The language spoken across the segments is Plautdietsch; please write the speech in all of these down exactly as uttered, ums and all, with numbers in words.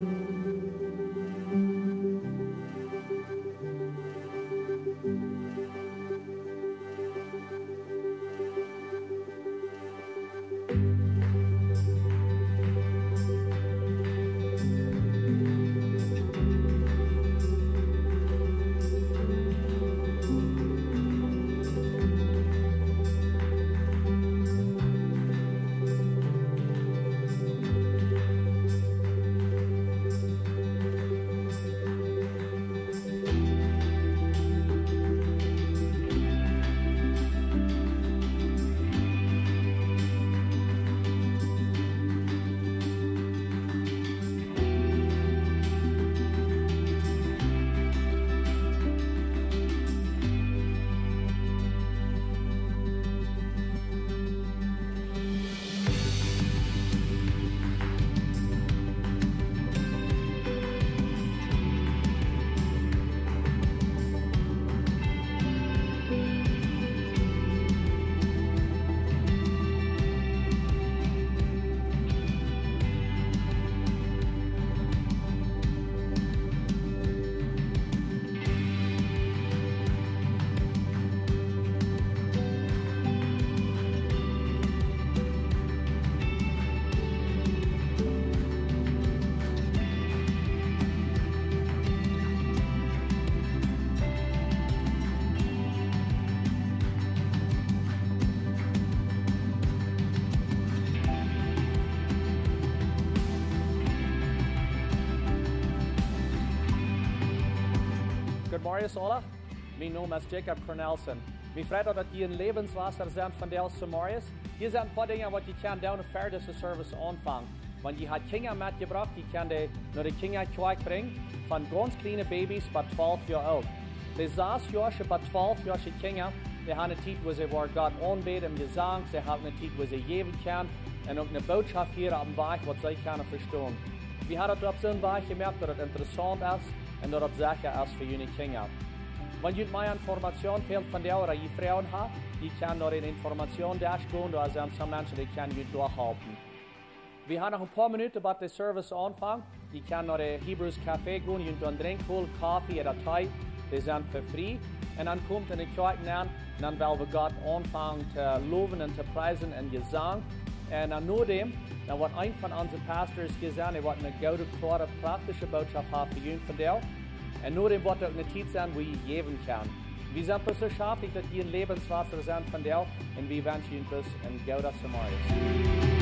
Good morning, aula. Mien Nomen es Jacob Cornelsen. Mie freit daut, daut jie en Läwenswota sent vondoag zemorjes. Hia sent een poa Dinja, waut jie kjennen doonen, ver dise Service aunfangen. Wan jie ha Kjinja metjebrocht, jie kjennen dee no de Kjinjakjoakj brinjen, von gaunz kjliene Babys bat twalf Joa oolt. De sas Joasche bat twalf Joasche Kjinja, dee haben eene Tiet, wua see woaren Gott aunbäden em Jesank, see haben eene Tiet, wua see jäwen kjennen, un uk eene Bootschoft hieren opp een Wajch, waut see kjennen vestonen. Wie haben daut opp soon Wajch jemoakt, daut et interessaunt es un daut et secha es fa june Kjinja. Wan junt mea Information fält vondoag ooda jie Froagen haben, jie kjennen no dän Informationsdesk gonen, doa sent soone Menschen, dee kjennen junt doa halpen. Wie haben noch een poa Minuten, bat de Service aunfangt. Jie kjennen no de Hebrews Café gonen, junt doa een Drinkj holen, Koffe ooda Tee, dee sent fa frie. Un dan komt en de Kjoakj nenn, un dan well wie Gott aunfangen to lowen un to priesen en Jesank. Un dan no däm, dan woat een von onse Pastors hia sennen, dee woat eene goode, kloare, praktische Bootschoft haben fa junt vondoag. Un no däm woat uk eene Tiet sennen, wua jie jäwen kjennen. Wie sent bloos soo schaftich, daut jie en Läwenswota sent vondoag, un wie wenschen junt bloos een gooden Zemorjes.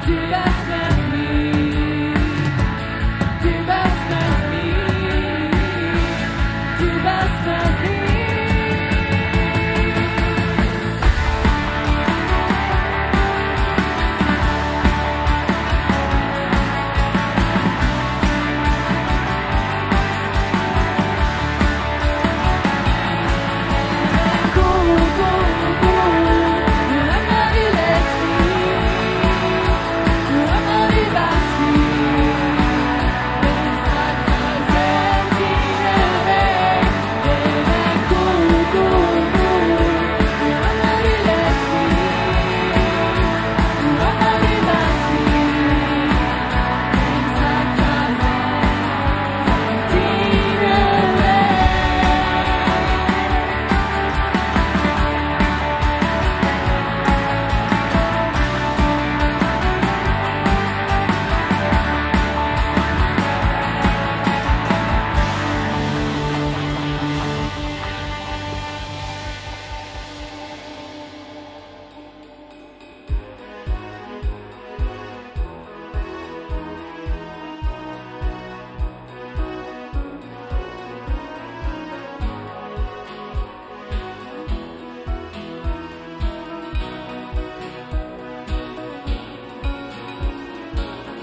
Du best met mie. Du best met mie. Du best met mie.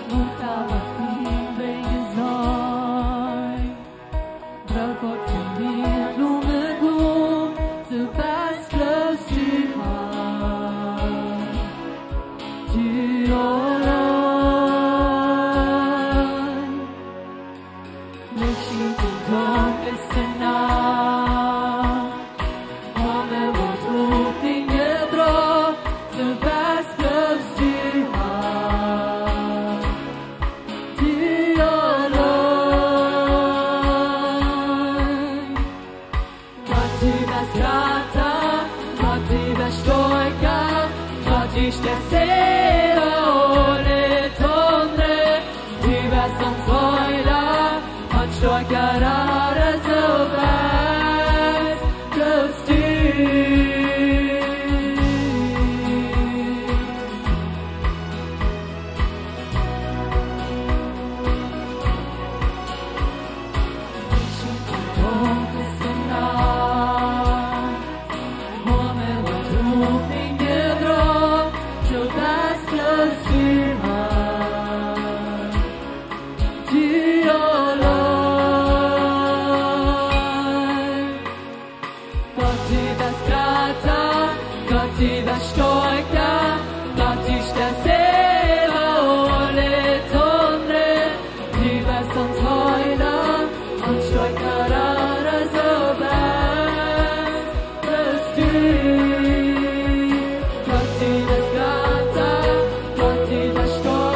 Mutter, waut mien Wee es, Broot, waut fa mie Blumen blomt, du best bloos du, Herr, du auleen. Licht schient en de dunkelste Nacht. Himmel woat opp un jedroagen, du best bloos du, Herr, du auleen. Gott, du best jrata, Gott, du best stoakja, Gott, du steist äwa aule Toorn. Du best ons Heela, ons stoakja Rada, soo best bloos du. Gott, du best jrata, Gott, du best stoakja, Gott, du steist äwa aule Toorn. Du best ons Heela, ons stoakja Rada, soo best bloos du. Gott, du best jrata, Gott, du best stoakja,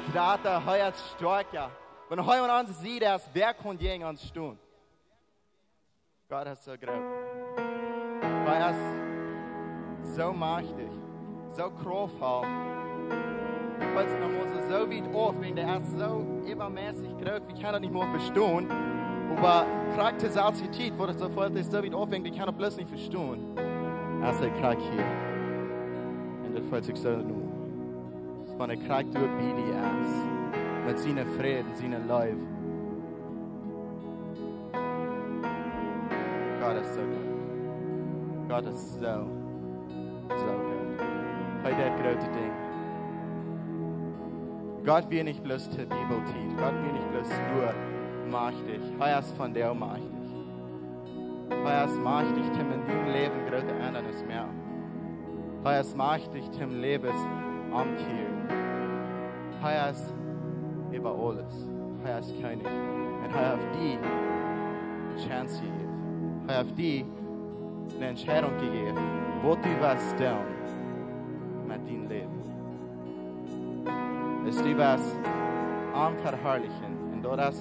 Jrata, hee es stoakja. Wan hee aun onse Sied es, wäa kaun jäajen ons stonen? Gott es soo groot. Hee es soo majchtich, soo kraftvoll. Daut feelt sikj noch mau soo, soo wiet auf, wäajen hee es soo äwamässich groot, wie kjennen daut nich mol vestonen. Oba krakjt de selwje Tiet, wua daut soo feelt, es soo wiet auf, wäajen wie kjennen daut bloos nich vestonen. Aus hee krakjt hia. Un daut feelt sikj soo nu. Wan hee krakjt doa bie die es. Met siene Fräd un siene Leew. Gott es soo goot. Gott es soo, soo goot. Hee deit groote Dinja. Gott wia nich bloos to Bibeltiet. Gott wia nich bloos doa majchtich. Hee es vondoag majchtich. Hee es majchtich, toom en dien Läwen groote Endrungen moaken. Hee es majchtich, toom Läwes omkjieren. Hee es äwa aules. Hee es Kjennich. Un hee haft die ne Chance jejäft. Hee haft die ne Entscheidunk jejäft, waut du west doonen met dien Läwen. Aus du west am veharlichen, un daut es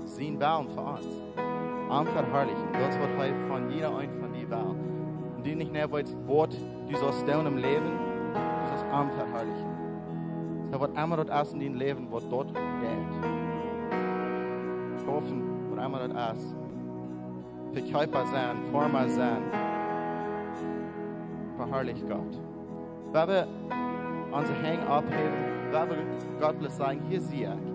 sien Wellen fa ons. Am veharlichen, daut es waut hee von jieda eent von die well. Un du nich mea weetst, waut du saust doonen em Läwen, du saust am veharlichen. Soo, waut emma daut es en dien Läwen, waut daut deit. Schaufen, waut emma daut es. Vekjeepa sennen, Foarma sennen. Veharlich Gott. Wan wie onse Henj opphäwen, wan wie Gott bloos sajen: "Hia sie ekj."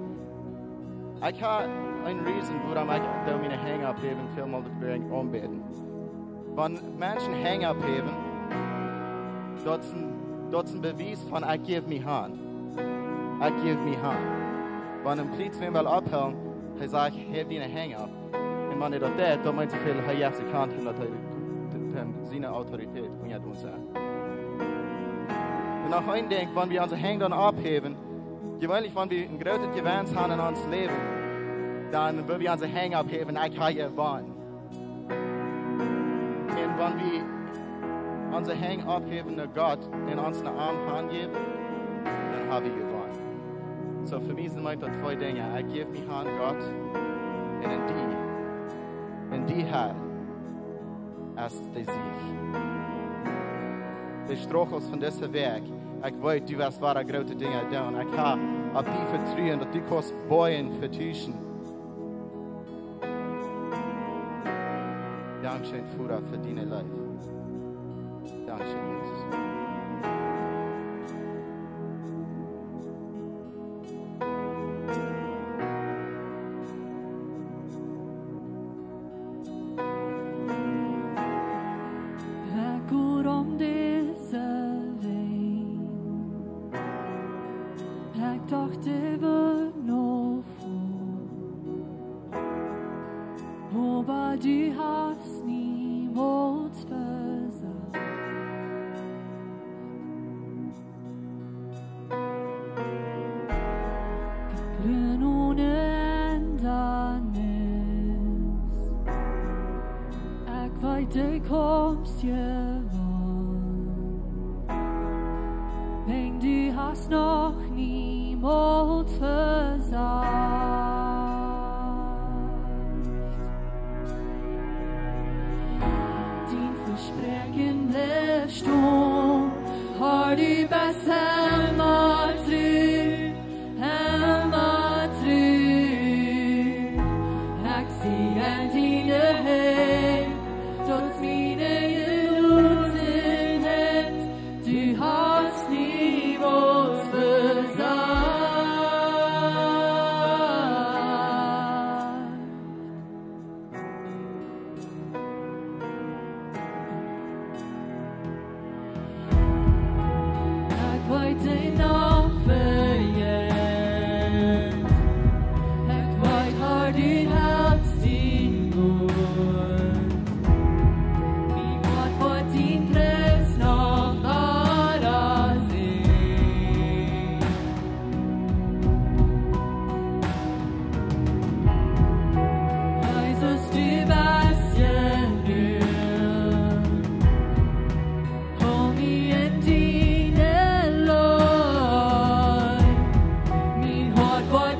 Ekj hab eene Reason, wuarom ekj doo miene Henj opphäwen, väl mol daut wie aunbäden. Wan Menschen Henj opphäwen, daut es een, daut es een Bewies von: "Ekj jäw mie han. Ekj jäw mie han." Wan een Priest wäm well ophoolen, hee sajcht: "Häw diene Henj opp." Un wan hee daut deit, dan meent hee väl, hee jeft sikj han, un daut hee, daut hee siene Autoritäet unjadon sent. Un noch een Dinkj, wan wie onse Henj dan opphäwen, jeweenlich, wan wie een grootet Jewenst haben en ons Läwen, dan, wan wie onse Henj opphäwen, ekj hab jewonnen. Un wan wie onse Henj opphäwen no Gott un ons no am hanjäwen, dan hab wie jewonnen. Soo, fa mie sent daut twee Dinja. Ekj jäw mie han, Gott, un en die, en die, Herr, es de Sieg. De Struggles von dise Wäakj, ekj weet, du woascht wada groote Dinja doonen. Ekj hab opp die Vetruen, daut du kaust boojen, vetuschen. Dankscheen, Voda, fa diene Leew. Dankscheen, Jesus. Ekj hia om dise Welt. Ekj docht, dee wia noch voll. Oba du hast niemols vesajcht. Gloow onen Hindanis. Ekj weet, du kaust jewonnen. Wiels du hast noch niemols vesajcht. Dien Vespräakjen blift stonen, Herr, du best emma tru, emma tru. Ekj sie en diene Henj, daut es miene Gelegenheit, du hast niemols vesajcht.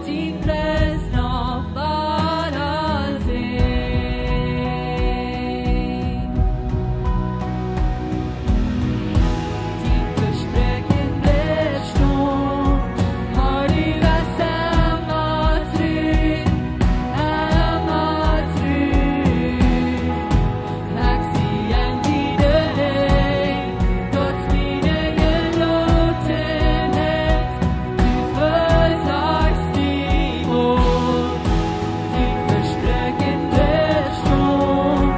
Dien Preis noch wada seenen. Dien Vespräakjen blift stonen, Har, du best emma tru, emma tru. Ekj sie en diene Henj, daut es miene Jelotenheit. Du vesajchst niemols, dien Vespräakjen blift stonen.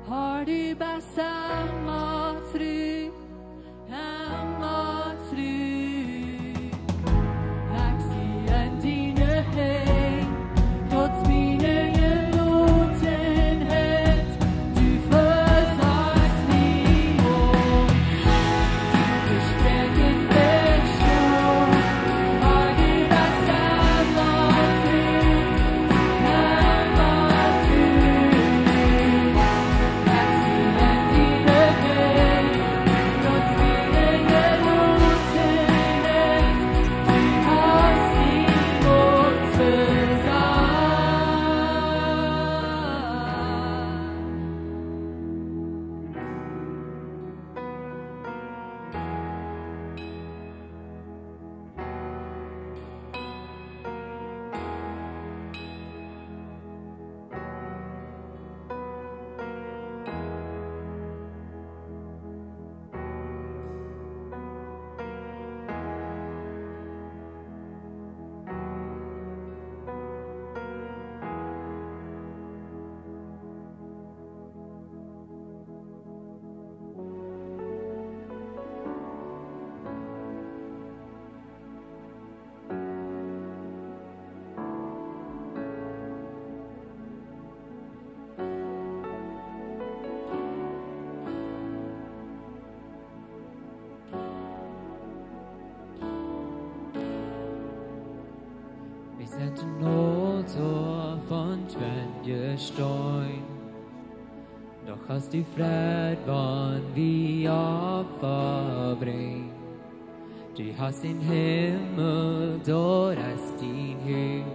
Har, du best emma tru, emma tru. Ekj sie en diene Henj, daut es miene Jelotenheit. Du hast niemols vesajcht. Dien Vespräakjen blift stonen, Har, du best emma tru, emma tru. Ekj sie en diene Henj, daut es miene Jelotenheit. Du vesajchst niemols, dien Vespräakjen blift stonen. Wie sent aul soo von Twenn jestonen, doch hast du Fräd, wan wie Opfa brinjen. Du hast dän Himmel, doa es dien Hus.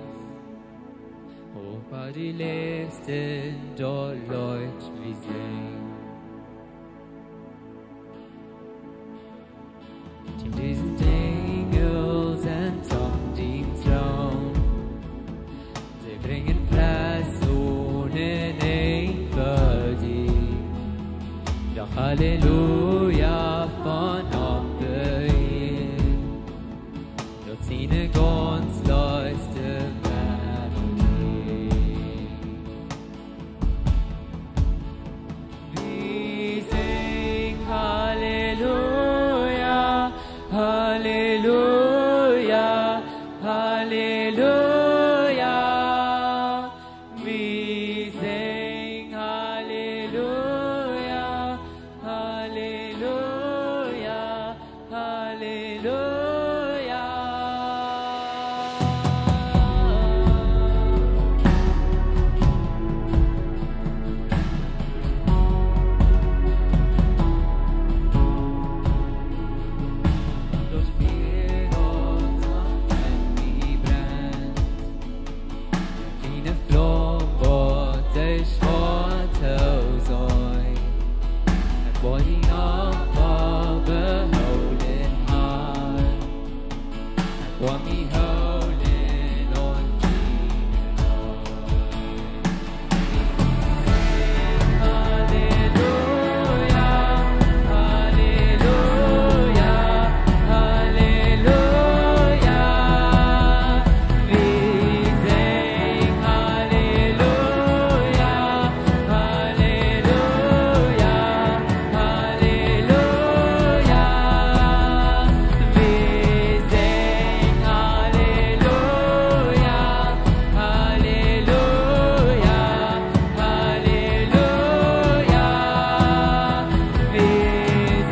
Oba de Letzte, daut lot mie sennen. Tieen dusent Enjel sent om dän Troon. See brinjen Pries un Ea fa die. Doch Halleluja von oppe Ieed. Daut es eene gaunz leise Melodie. Wie sinjen Halleluja, Halleluja, Halleluja. Wie sinjen Halleluja, Halleluja, Halleluja. Daut Fia, daut en mie brennt, eene Flaum, waut die schwoa too soo. Ekj woa die noch fa behoolen, Herr. Ekj woa mie hoolen aun diene Leew. Halleluja, Halleluja, Halleluja. Wie sinjen Halleluja, Halleluja, Halleluja. Wie sinjen Halleluja, Halleluja, Halleluja. Wie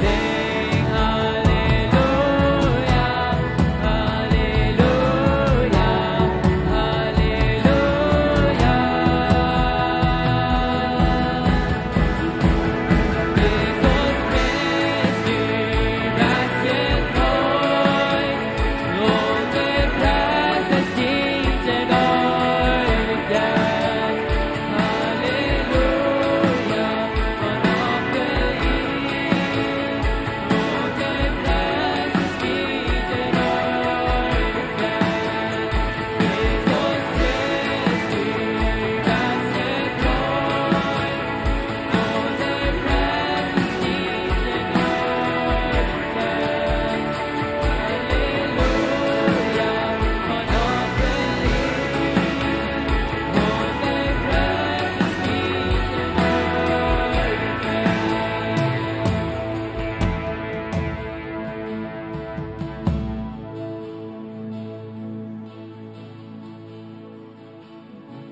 sinjen Halleluja, Halleluja, Halleluja.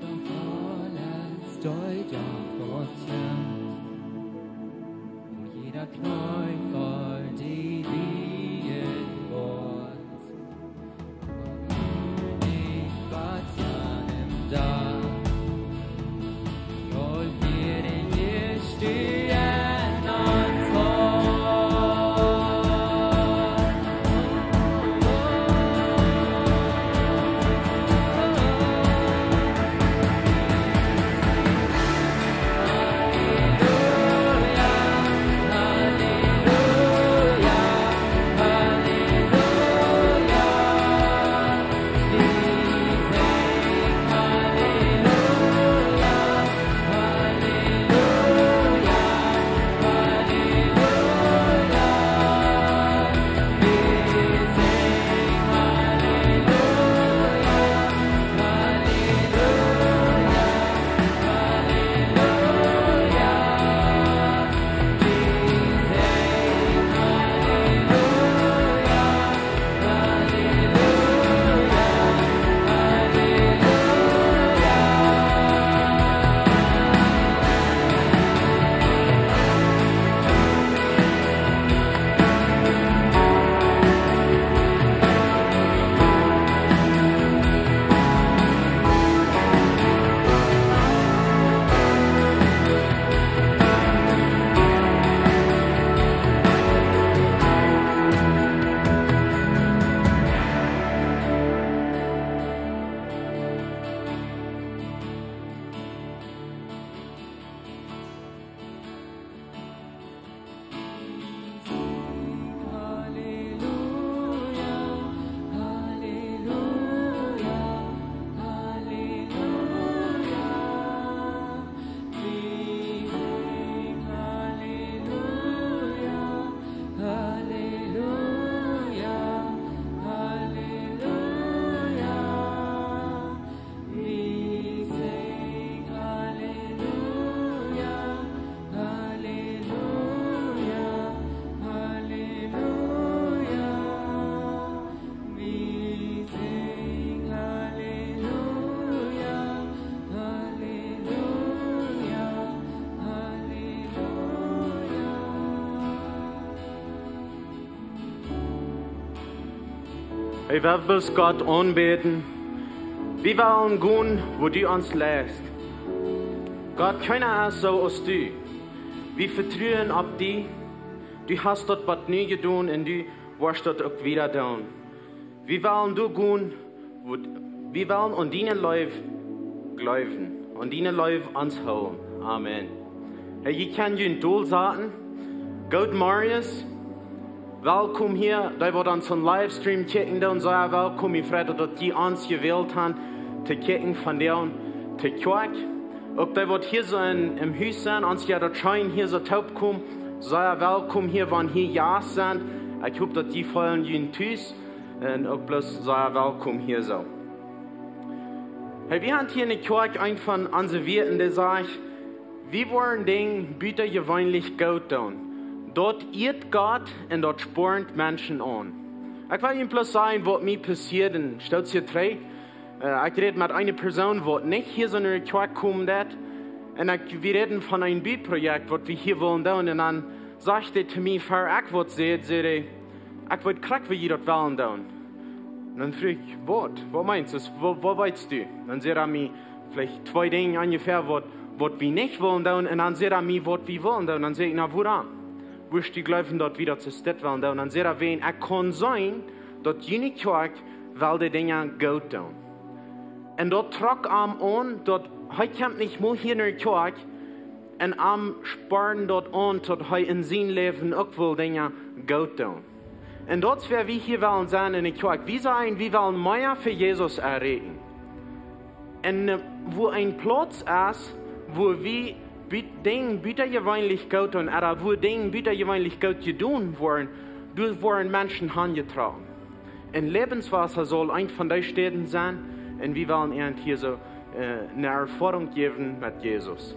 Doch aules deit Gott sent, woo jieda Kjnee ver die bieejen woat. Nich waut jan em Dach, jol hia en Ieeschte en ons Hoat. Wie wellen bloos Gott aunbäden. Wie wellen gonen, wua du ons leist. Gott, kjeena es soo aus du. Wie vetruen opp die. Du hast daut waut nu jedonen un du woascht daut uk wieda doonen. Wie wellen doa gonen, wua, wie wellen aun diene Leew jleewen, aun diene Leew ons hoolen. Amen. Hey, jie kjennen junt dolsaten. Goot Morjes. Welkom hia. Dee waut ons aum Livestream kjikjen doonen, sea welkom. Ekj frei mie daut jie ons jewält haben, to kjikjen von doa to Kjoakj. Uk dee waut hia soo en, em Hus sent, ons jie daut scheen hia soo toopkomen, sea welkom hia, wan hia Jast sent. Ekj hop daut jie feelen junt tus un uk bloos sea welkom hia soo. Hey, wie haben hia enne Kjoakj een von onse Wieed, dee sajcht, wie woaren Dinja butajeweenlich goot doonen. Daut ieet Gott un daut spornt Menschen aun. Ekj well junt bloos sajen, waut mie passieed, un stootst hia trigj. Äh, ekj räd met eene Persoon, waut nich hia soo enne Kjoakj komen deed. Un ekj, wie räden von een Buprojekt, waut wie hia wullen doonen. Un dan sajcht hee to mie, ver ekj waut säd, säd hee, ekj weet krakjt, woo jie daut wellen doonen. Un dan fruach ekj, waut? Waut meenst du? Waut, waut weetst du? Dan säd hee mie veleicht twee Dinja onjefäa, waut, waut wie nich wellen doonen. Un dan säd hee mie, waut wie wellen doonen. Dan säd ekj, na, wuarom? Wurscht du jleewen, daut wie daut soo stell wellen doonen? Dan säd hee, wan ekj kaun seenen, daut june Kjoakj well de Dinja goot doonen. Un daut trock am aun, daut hee kjemt nich mol hia enne Kjoakj, un am spornd daut aun, daut hee en sien Läwen uk well Dinja goot doonen. Un daut es, wäa wie hia wellen sennen enne Kjoakj. Wie sajen, wie wellen mea fa Jesus erreichen. Un, äh, wua een Plauz es, wua wie bie-, Dinja butajeweenlich goot doonen, ooda wua Dinja butajeweenlich goot jedonen woaren, doa woaren Menschen hanjetrocken. Un Lebenswasser saul eent von dee Städen sennen, un wie wellen an hia soo, äh, eene Erfoarunk jäwen met Jesus.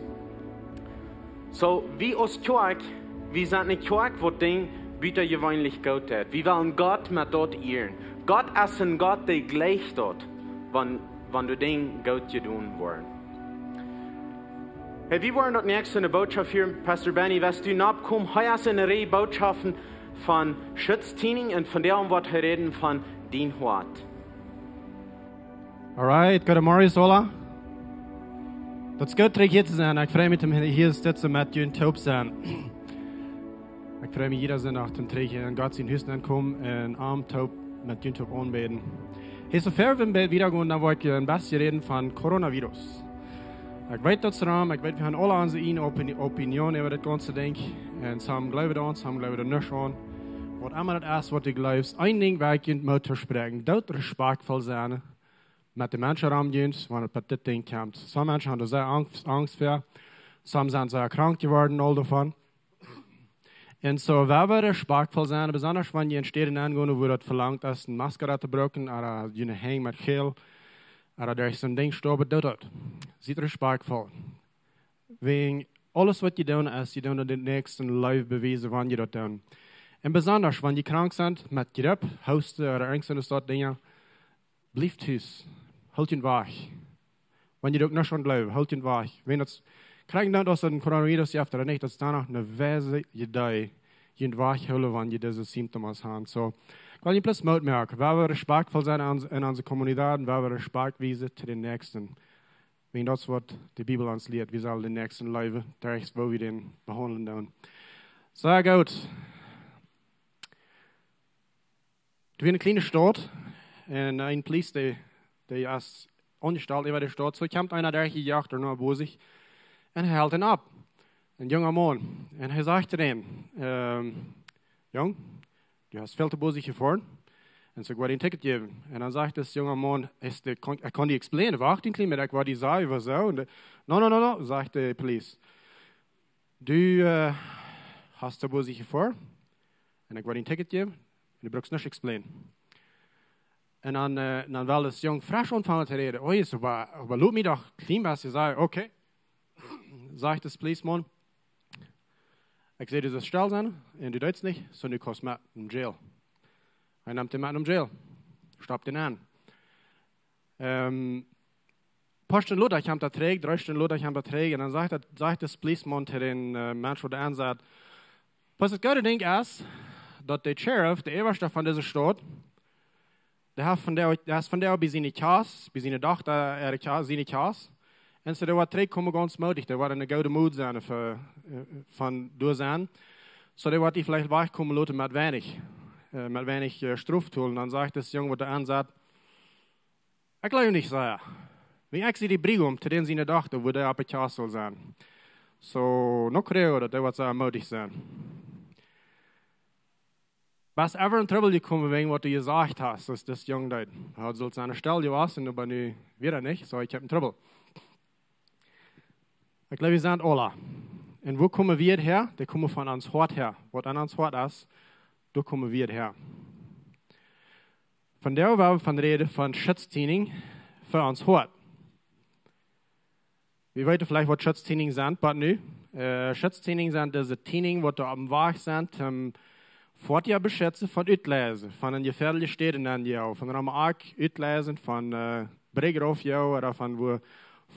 Soo, wie aus Kjoakj, wie sent eene Kjoakj, waut Dinja butajeweenlich goot deit. Wie wellen Gott met daut ieren. Gott es een Gott, dee jleicht daut, wan, wan de Dinja goot jedonen woaren. Hey, wie woaren daut näakjste enne Bootschoft hieren. Pastor Benny, woascht du nokomen? Hee es enne Rieej Bootschoften von Schutztraining un vondoag woat hee räden von dien Hoat. Alright, goodemorjes, hola. Daut es goot, trigj hia to sennen. Ekj frei mie, om hia, hia to sennen, met junt toop to sennen. Ekj frei mie jieda Sindach, om trigj en Gott sien Hus to komen un am toop, met junt toop aunbäden. Hey, soo ver wie wieda gonen, dan well ekj een bät räden von Coronavirus. Ekj weet daut es rom, ekj weet, wie haben aule onse eejne Opini-, Opinion äwa daut gaunze Dinkj. Un some jleewen doaraun, some jleewen doa nich aun. Waut emma daut es, waut du jleefst, een Dinkj well ekj junt Moot toospräakjen. Doot respakjtvoll sennen met de Menschen rom junt, wan et bie dit Dinkj kjemt. Some Menschen haben doa sea Angst, Angst ver. Some sent sea krank jeworden, aul doavon. Un soo, wie wellen respakjtvoll sennen, besonda wan jie en Städen aunkomen, wua daut velangt es, een Maska to brucken, ooda june Henj met Gel, ooda derch soon Dinkj stopen, doot daut. Siet respakjtvoll. Wäajen aules, waut jie doonen, es, jie doonen dän Näakjsten Leew bewiesen, wan jie daut doonen. Un besonda, wan jie krank sent, met Jripp, Hoosten ooda irjent soone Sort Dinja, blieft tus. Hoolt junt wajch. Wan jie uk nich aun jleewen, hoolt junt wajch. Wan daut kjrieen dan, aus daut een Coronavirus jeft ooda nich, daut es dan noch eene weise Idee, junt wajch hoolen, wan jie dise Symptomen haben. Soo, ekj well junt bloos Moot moaken. Wie wellen respakjtvoll sennen en, en onse Community, wie wellen Respakjt wiesen to dän Näakjsten. Wäajen daut es, waut de Bibel ons lieet. Wie sellen dän Näakjsten leewen, derch woo wie dän behaundlen doonen. Sea goot. Daut wia eene kjliene Staut. Un een Police, dee, dee es aunjestalt äwa de Staut. Soo kjemt eena derch de Jagd no Bosich. Un hee helt am opp. Een junga Maun. Un hee sajcht to am, ähm, Jung, du hast väl to bosich jefoaren. Un soo, ekj woa die een Ticket jäwen. Un dan sajcht dis junga Maun, es de, kaun, ekj kaun die explainen, wacht een kjlien bät, ekj woa die sajen, wuarom. Un de, no, no, no, no, sajcht de Police. Du, äh, hast to bosich jefoaren. Un ekj woa die een Ticket jäwen. Un du bruckst nuscht explainen. Un dan, äh, dan well dis Jung fresch aunfangen to räden. Oh, jie, oba, oba lot mie doch een kjlien bät sajen, okay. Sajcht dis Policeman, ekj see, du sitst stell sennen, un du deist nich, soo nu kommst met no Jail. Hee nemt am met no Jail. Stopt am aun. Ähm, poa Stunden lota kjemt hee trigj, dree Stunden lota kjemt hee trigj, un dan sajcht hee, sajcht dis Policeman to dän, äh, Mensch, waut doa aun saut, waut daut goode Dinkj es, daut de Sheriff, de Äwaste von dise Staut, Dee haft vondoag, dee es vondoag bie siene Kjast, bie siene Dochta äare Kjast, siene Kjast. Un soo, dee woat trigjkomen gaunz moodich, dee woat en eene goode Mood sennen fa, äh, von doa sennen. Soo, dee woat die veleicht wajchkomen loten met weinich, äh, met weinich, äh, Strof to holen. Dan sajcht dis Jung, waut doa aun saut: "Ekj jleew nich soo. Wan ekj sie de Briegaum to dän siene Dochta, woo dee oppe Kjast saul sennen." Soo, no kjrieech daut, dee woat soo moodich sennen. Best ever en Trubbel jekomen wäajen waut du jesajcht hast, aus dis Jung deed? Hee haud sullt sennen stell jewast, oba nu wia hee nich, soo, ekj hab en Trubbel. Ekj jleew, wie sent aula. Un woo komen Wieed häa? Dee komen von ons Hoat häa. Waut en ons Hoat es, doa komen Wieed häa. Vondoag woa wie von räden von Schutztieninj fa ons Hoat. Wie weeten veleicht, waut Schutztieninj sent, bat nu. Äh, Schutztieninj sent dise Tieninj, waut doa oppem Wajch sent, om Foatieja beschitzen von Utleisen, von eene jefäadelje Städ nenjehoolen, von Ramaak Utleisen, von, äh, Brigg rauf, jo, ooda von woo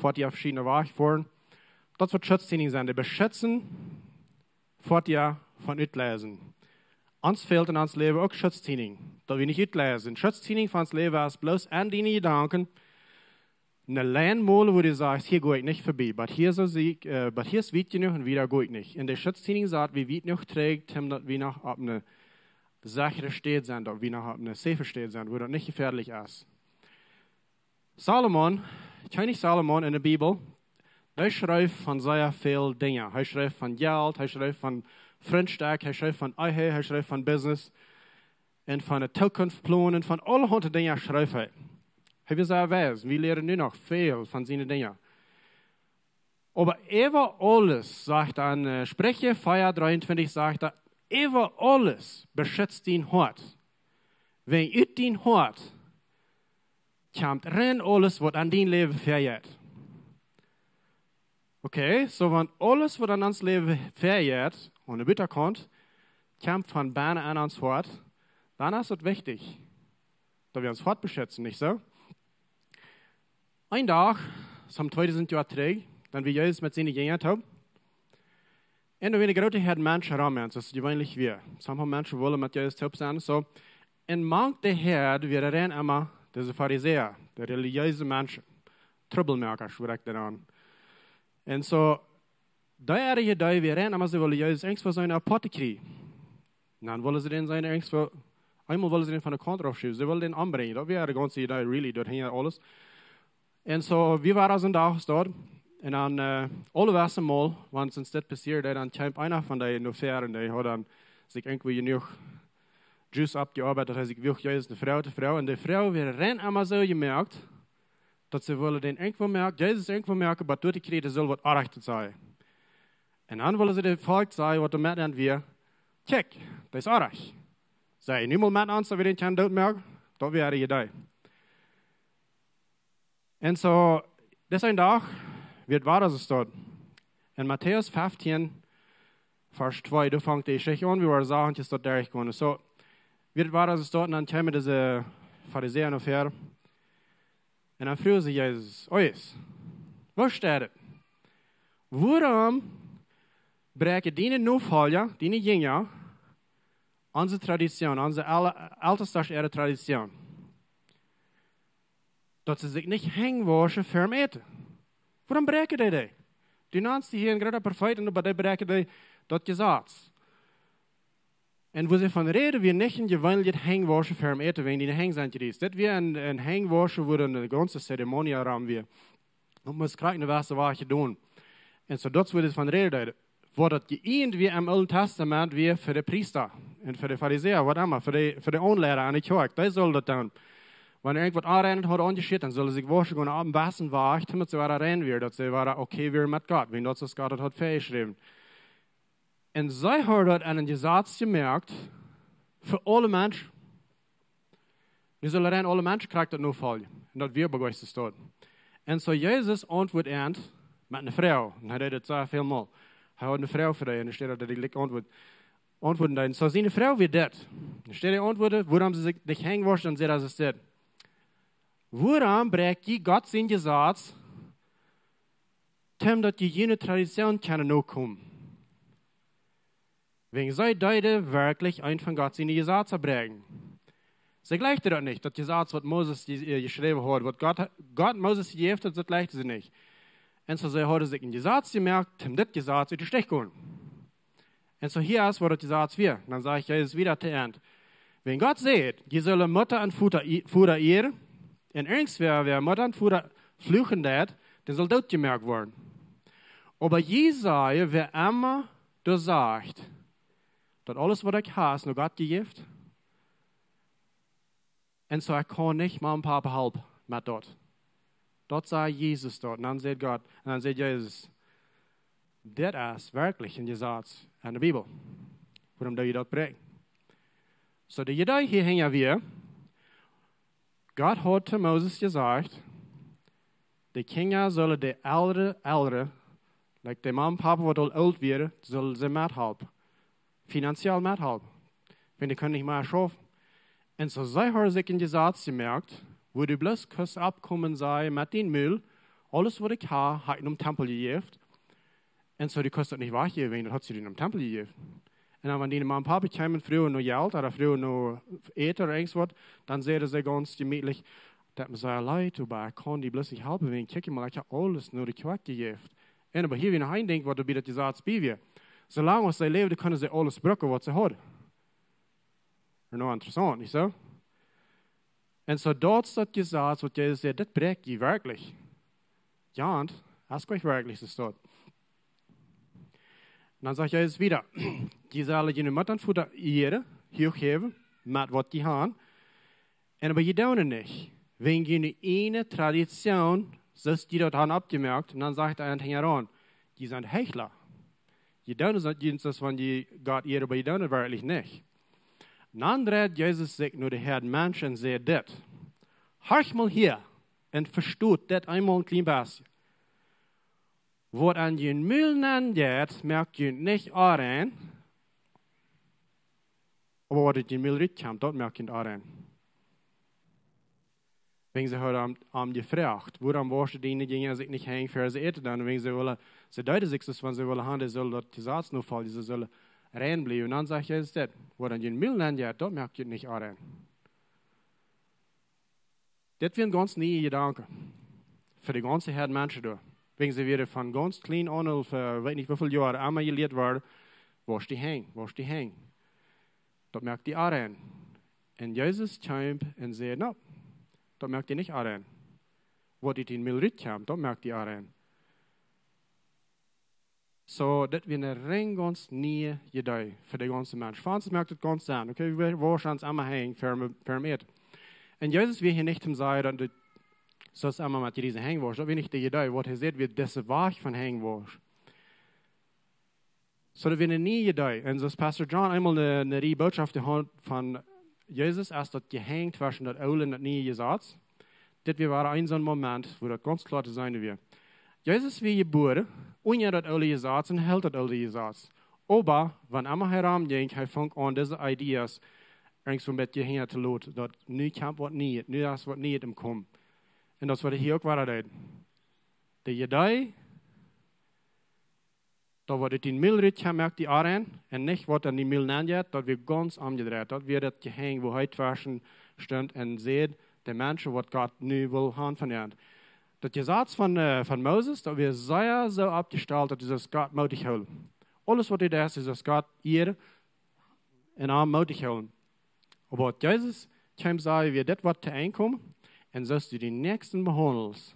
Foatieja veschiedne Wajch foaren. Daut es waut Schutztieninj sent, dee beschitzen Foatieja von Utleisen. Ons fält en ons Läwen uk Schutztieninj, daut wie nich utleisen. Schutztieninj von ons Läwen es bloos en diene Jedanken, ne Lien molen, wua du sajchst: "Hia go ekj nich verbie, bat hia soo sie ekj, äh, bat hia es wiet jenuach un wieda go ekj nich." Un de Schutztieninj sajcht, wie wiet jenuach trigj, om daut wie noch opp eene sechre Städ sent, daut wie noch opp eene safe Städ sent, wua daut nich jefäadelj es. Salomo, Kjennich Salomo en de Bibel, dee schreef von sea väl Dinja. Hee schreef von Jelt, hee schreef von Frintschaften, hee schreef von Ehe, hee schreef von Business un von de Zukunft plonen, von aulahaunt Dinja schreef hee. Hee wia sea wies. Wie lieren nu noch väl von siene Dinja. Oba äwa aules, sajcht hee en, äh, Spricha vea dreeuntwintich, sajcht hee: "Äwa aules beschitzt dien Hoat. Wan ut dien Hoat kjemt ren aules, waut en dien Läwen väajeit." Okay, soo wan aules, waut en ons Läwen väajeit, aun de Buttakaunt, kjemt von bennen en ons Hoat, dan es daut wichtich, daut wie ons Hoat beschitzen, nich soo? Een Dach, soo tweedusent Joa trigj, dan wia Jesus met siene Jinja toop. Un doa wia eene groote Häad Menschen rom, soo aus jeweenlich wia. Somehow Menschen wullen met Jesus toop sennen, soo. Un mank de Häad wieren emma dise Farisäa, de relijeese Menschen, Trubbelmoakasch, woo ekj daut nän. Un soo, dee äare Idee wia emma, see wullen Jesus irjentwoo soo apothekrie. Dan wullen see dän soo irjentwoo, eemol wullen see dän von de Kaunt rauf schuwen. See wullen dän ombrinjen. Daut wia de gaunze Idee, really, daut hinja aules. Un soo, wie wieren soo een Dach doa. Un dan, äh, aule Wäakj mol, wan ons dit passieed, dan kjeem eena von dee no ver un dee haud dan sikj irjentwoo jenuach Juice aufjeoabeit, daut hee sikj wull Jesus ne Fru to froagen. Un de Fru wia emma soo jemoakt, daut see wullen dän irjentwoo moaken, Jesus irjentwoo moaken, oba daut dee kjrieech, dee sull waut Oajch sajen. Un dan wullen see daut Volkj sajen, waut doa met an wia: "Kjikj, dee es oajch. See, nu mol met ons, daut wie dän kjennen doot moaken." Daut wia äare Idee. Un soo, dis een Dach wia daut wada soo stoakj. En Matäus feftieen, Varsch twee, doa fangt de Jeschicht aun, wie woaren sajen, daut doa derch komen. Soo, wia daut wada soo stoakj, un dan kjeemen dise Farisäa no ver. Un dan fruagen see Jesus: "Ojes, waut steit et? Wuarom bräakjen diene Nofolja, diene Jinja, onse Tradition, onse aule, aultestasch äare Tradition, daut see sikj nich Henj wauschen ver Äten? Wuarom bräakjen dee dee? Du nanst die hia een groota Profeet un bie dee bräakjen dee daut Jesaz." Un woo see von räden, wia nich een jeweenlichet Henj wauschen ver Äten, wan dee de Henj sent jeriest. Dit wia een, een Henj wauschen, wua de gaunze Zeremonie rom wia. Daut must krakjt en de West waut jedonen. Un soo daut wia von räden. Waut daut jeeent wia em Oolen Tastament wia fa de Priesta un fa de Farisäa, waut emma, fa de, fa de Aunleida aun de Kjoakj. Dee sullen daut doonen. Wan irjentwaut onrein haud aunjeschit, dan sullen see sikj wauschen gonen opp een besten Wajch, doamet see wada rein wieren, daut see wada okay wieren met Gott, wan daut soo aus Gott daut haud väajeschräwen. Un see hauden daut aun een Jesaz jemoakt fa aule Menschen. Nu sullen rein aule Menschen krakjt daut nofoljen. Un daut wia bie Gott soo stoakj. Un soo Jesus auntwuat an met eene Fru. Un hee deed daut sea väl mol. Hee haud eene Fru fa dee, un doa steit daut hee jlikj auntwuat, auntwuaden deed. Un soo siene Fru wia dit. Doa steit hee auntwuaden, wuarom see sikj nich Henj wauschen, un säd, daut es dit: "Wuarom bräakj jie Gott sien Jesaz, om daut jie june Tradition kjennen nokomen?" Wan see deeden werkjlich eent von Gott siene Jesazen bräakjen. See jleewden daut nich, daut Jesaz, waut Moses je-, äh, jeschräwen haud, waut Gott, Gott Moses jejäft haud, daut jleewden see nich. Un soo see hauden sikj een Jesaz jemoakt, om dit Jesaz ut de Stich gonen. Un soo hia es, waut daut Jesaz wia. Dan sajcht Jesus wada to an: Wan Gott sajcht, jie sellen Mutta un Voda i-, Voda ieren, un irjentwäa, wäa Mutta un Voda fluchen deit, dee saul dootjemoakt woaren. Oba jie sajen, wäa emma doa sajcht, daut aules, waut ekj hab, es no Gott jejäft, un soo ekj kaun nich Mama un Papa halpen met daut. Daut säd Jesus doa. Un dan sajcht Gott, un dan sajcht Jesus: Dit es werkjlich een Jesaz en de Bibel. Wuarom doo jie daut bräakjen? Soo, de Idee hia hinja wia, Gott haud to Moses jesajcht, de Kjinja sellen de Elren, Elren, like de Mama un Papa, waut aul oolt wieren, sellen see methalpen. Finanziell methalpen. Wan dee kjennen nich mea schaufen. Un soo see hauden sikj een Jesaz jemoakt, wua du bloos kaust oppkomen, sajen met dien Mul: Aules, waut ekj hab, hab ekj em Tempel jejäft. Un soo, du kaust daut nich wajchjäwen, daut hast du em Tempel jejäft. Un dan, wan diene Mama un Papa kjeemen, fruagen no Jelt, ooda fruagen no Äten ooda irjentwaut, dan säden see gaunz jemietlich: Daut deit mie sea leet, oba ekj kaun die bloos nich halpen, wäajen, kjikj mol, ekj hab aules no de Kjoakj jejäft. Un oba hia wia noch een Dinkj, waut doa bie daut Jesaz bie wia. Soo lang aus see läwden, kunnen see aules brucken, waut see hauden. Noch interessaunt, nich soo? Un soo, daut es daut Jesaz, waut Jesus sajcht, dit bräakj jie werkjlich. Jo, daut es werkjlich soo. Un dan sajcht Jesus wada: Jie sellen june Mutta un Voda ieren, huach jäwen, met waut jie haben. Un oba jie doonen daut nich, wäajen june ieejne Tradition, soo aus jie daut haben oppjemoakt. Un dan sajcht hee hinjaraun: Jie sent Heichla. Jie doonen daut, jie doonen daut, wan jie Gott ieren, oba jie doonen daut werkjlich nich. Un dan dreit Jesus sikj no de Häad Menschen un sajcht dit: Horcht mol hia un vestot dit eemol een kjlien bät. Waut en jun Mul nenn jeit, moakt junt nich onrein, oba waut ut jun Mul rutkjemt, daut moakt junt onrein. Wäajen see hauden am, am jefroacht: Wuarom wauschen diene Jinja sikj nich Henj, ea see äten doonen? Wäajen see wullen, see deeden sikj soo, aus wan see wullen haben, dee sullen daut Jesaz nofoljen, see sullen rein bliewen. Un dan sajcht Jesus dit: Waut en jun Mul nenn jeit, daut moakt junt nich onrein. Dit wia een gaunz niea Jedanke fa de gaunze Häad Menschen doa. Wäajen see wieren von gaunz kjlien aun, fa weet nich woo väl Joaren, emma jelieet worden: Wausch die Henj, wausch die Henj. Daut moakt die onrein. Un Jesus kjeem un sajcht: Nä, daut moakt die nich onrein. Waut ut dien Mul rutkjemt, daut moakt die onrein. Soo, dit wia een rein gaunz niea Idee fa de gaunze Mensch. Fa ons moakt daut gaunz Senn. Okay, wie wauschen ons emma Henj ver, ver äten. Un Jesus wia hia nich om to sajen, daut du sust emma met dise Henj wauschen. Daut wia nich de Idee. Waut hee sajcht, wia dise Wajch von Henj wauschen. Soo, daut wia eene niee Idee. Un soo aus Pastor John eemol eene, eene Rieej Botschoften haud von Jesus, aus daut Jehänj tweschen daut oole un daut niee Jesaz. Dit wia, wia een soon Moment, wua daut gaunz kloa to seenen wia. Jesus wia jebuaren unja daut oole Jesaz un hilt daut oole Jesaz. Oba, wan emma hee romjinkj, hee funk aun dise Ideas irjentwoo een bät hinja to loten, daut nu kjemt waut Nieet, nu es waut Nieet em Komen. Un daut es waut hee hia uk wada deed. De Idee, daut waut ut dien Mul rutkjemt, moakt die onrein, un nich waut en dien Mul nenjeit, daut wia gaunz omjedreit. Daut wia daut Jehänj, wua hee tweschen stunt un säd de Menschen, waut Gott nu well haben von an. Daut Jesaz von, äh, von Moses, daut wia sea soo oppjestalt, daut du sust Gott mootich hoolen. Aules waut du deist, du sust Gott ieren un am mootich hoolen. Oba waut Jesus kjeem sajen, wia dit waut to Enj kjemt, un soo aus du dien Näakjsten behaundelst,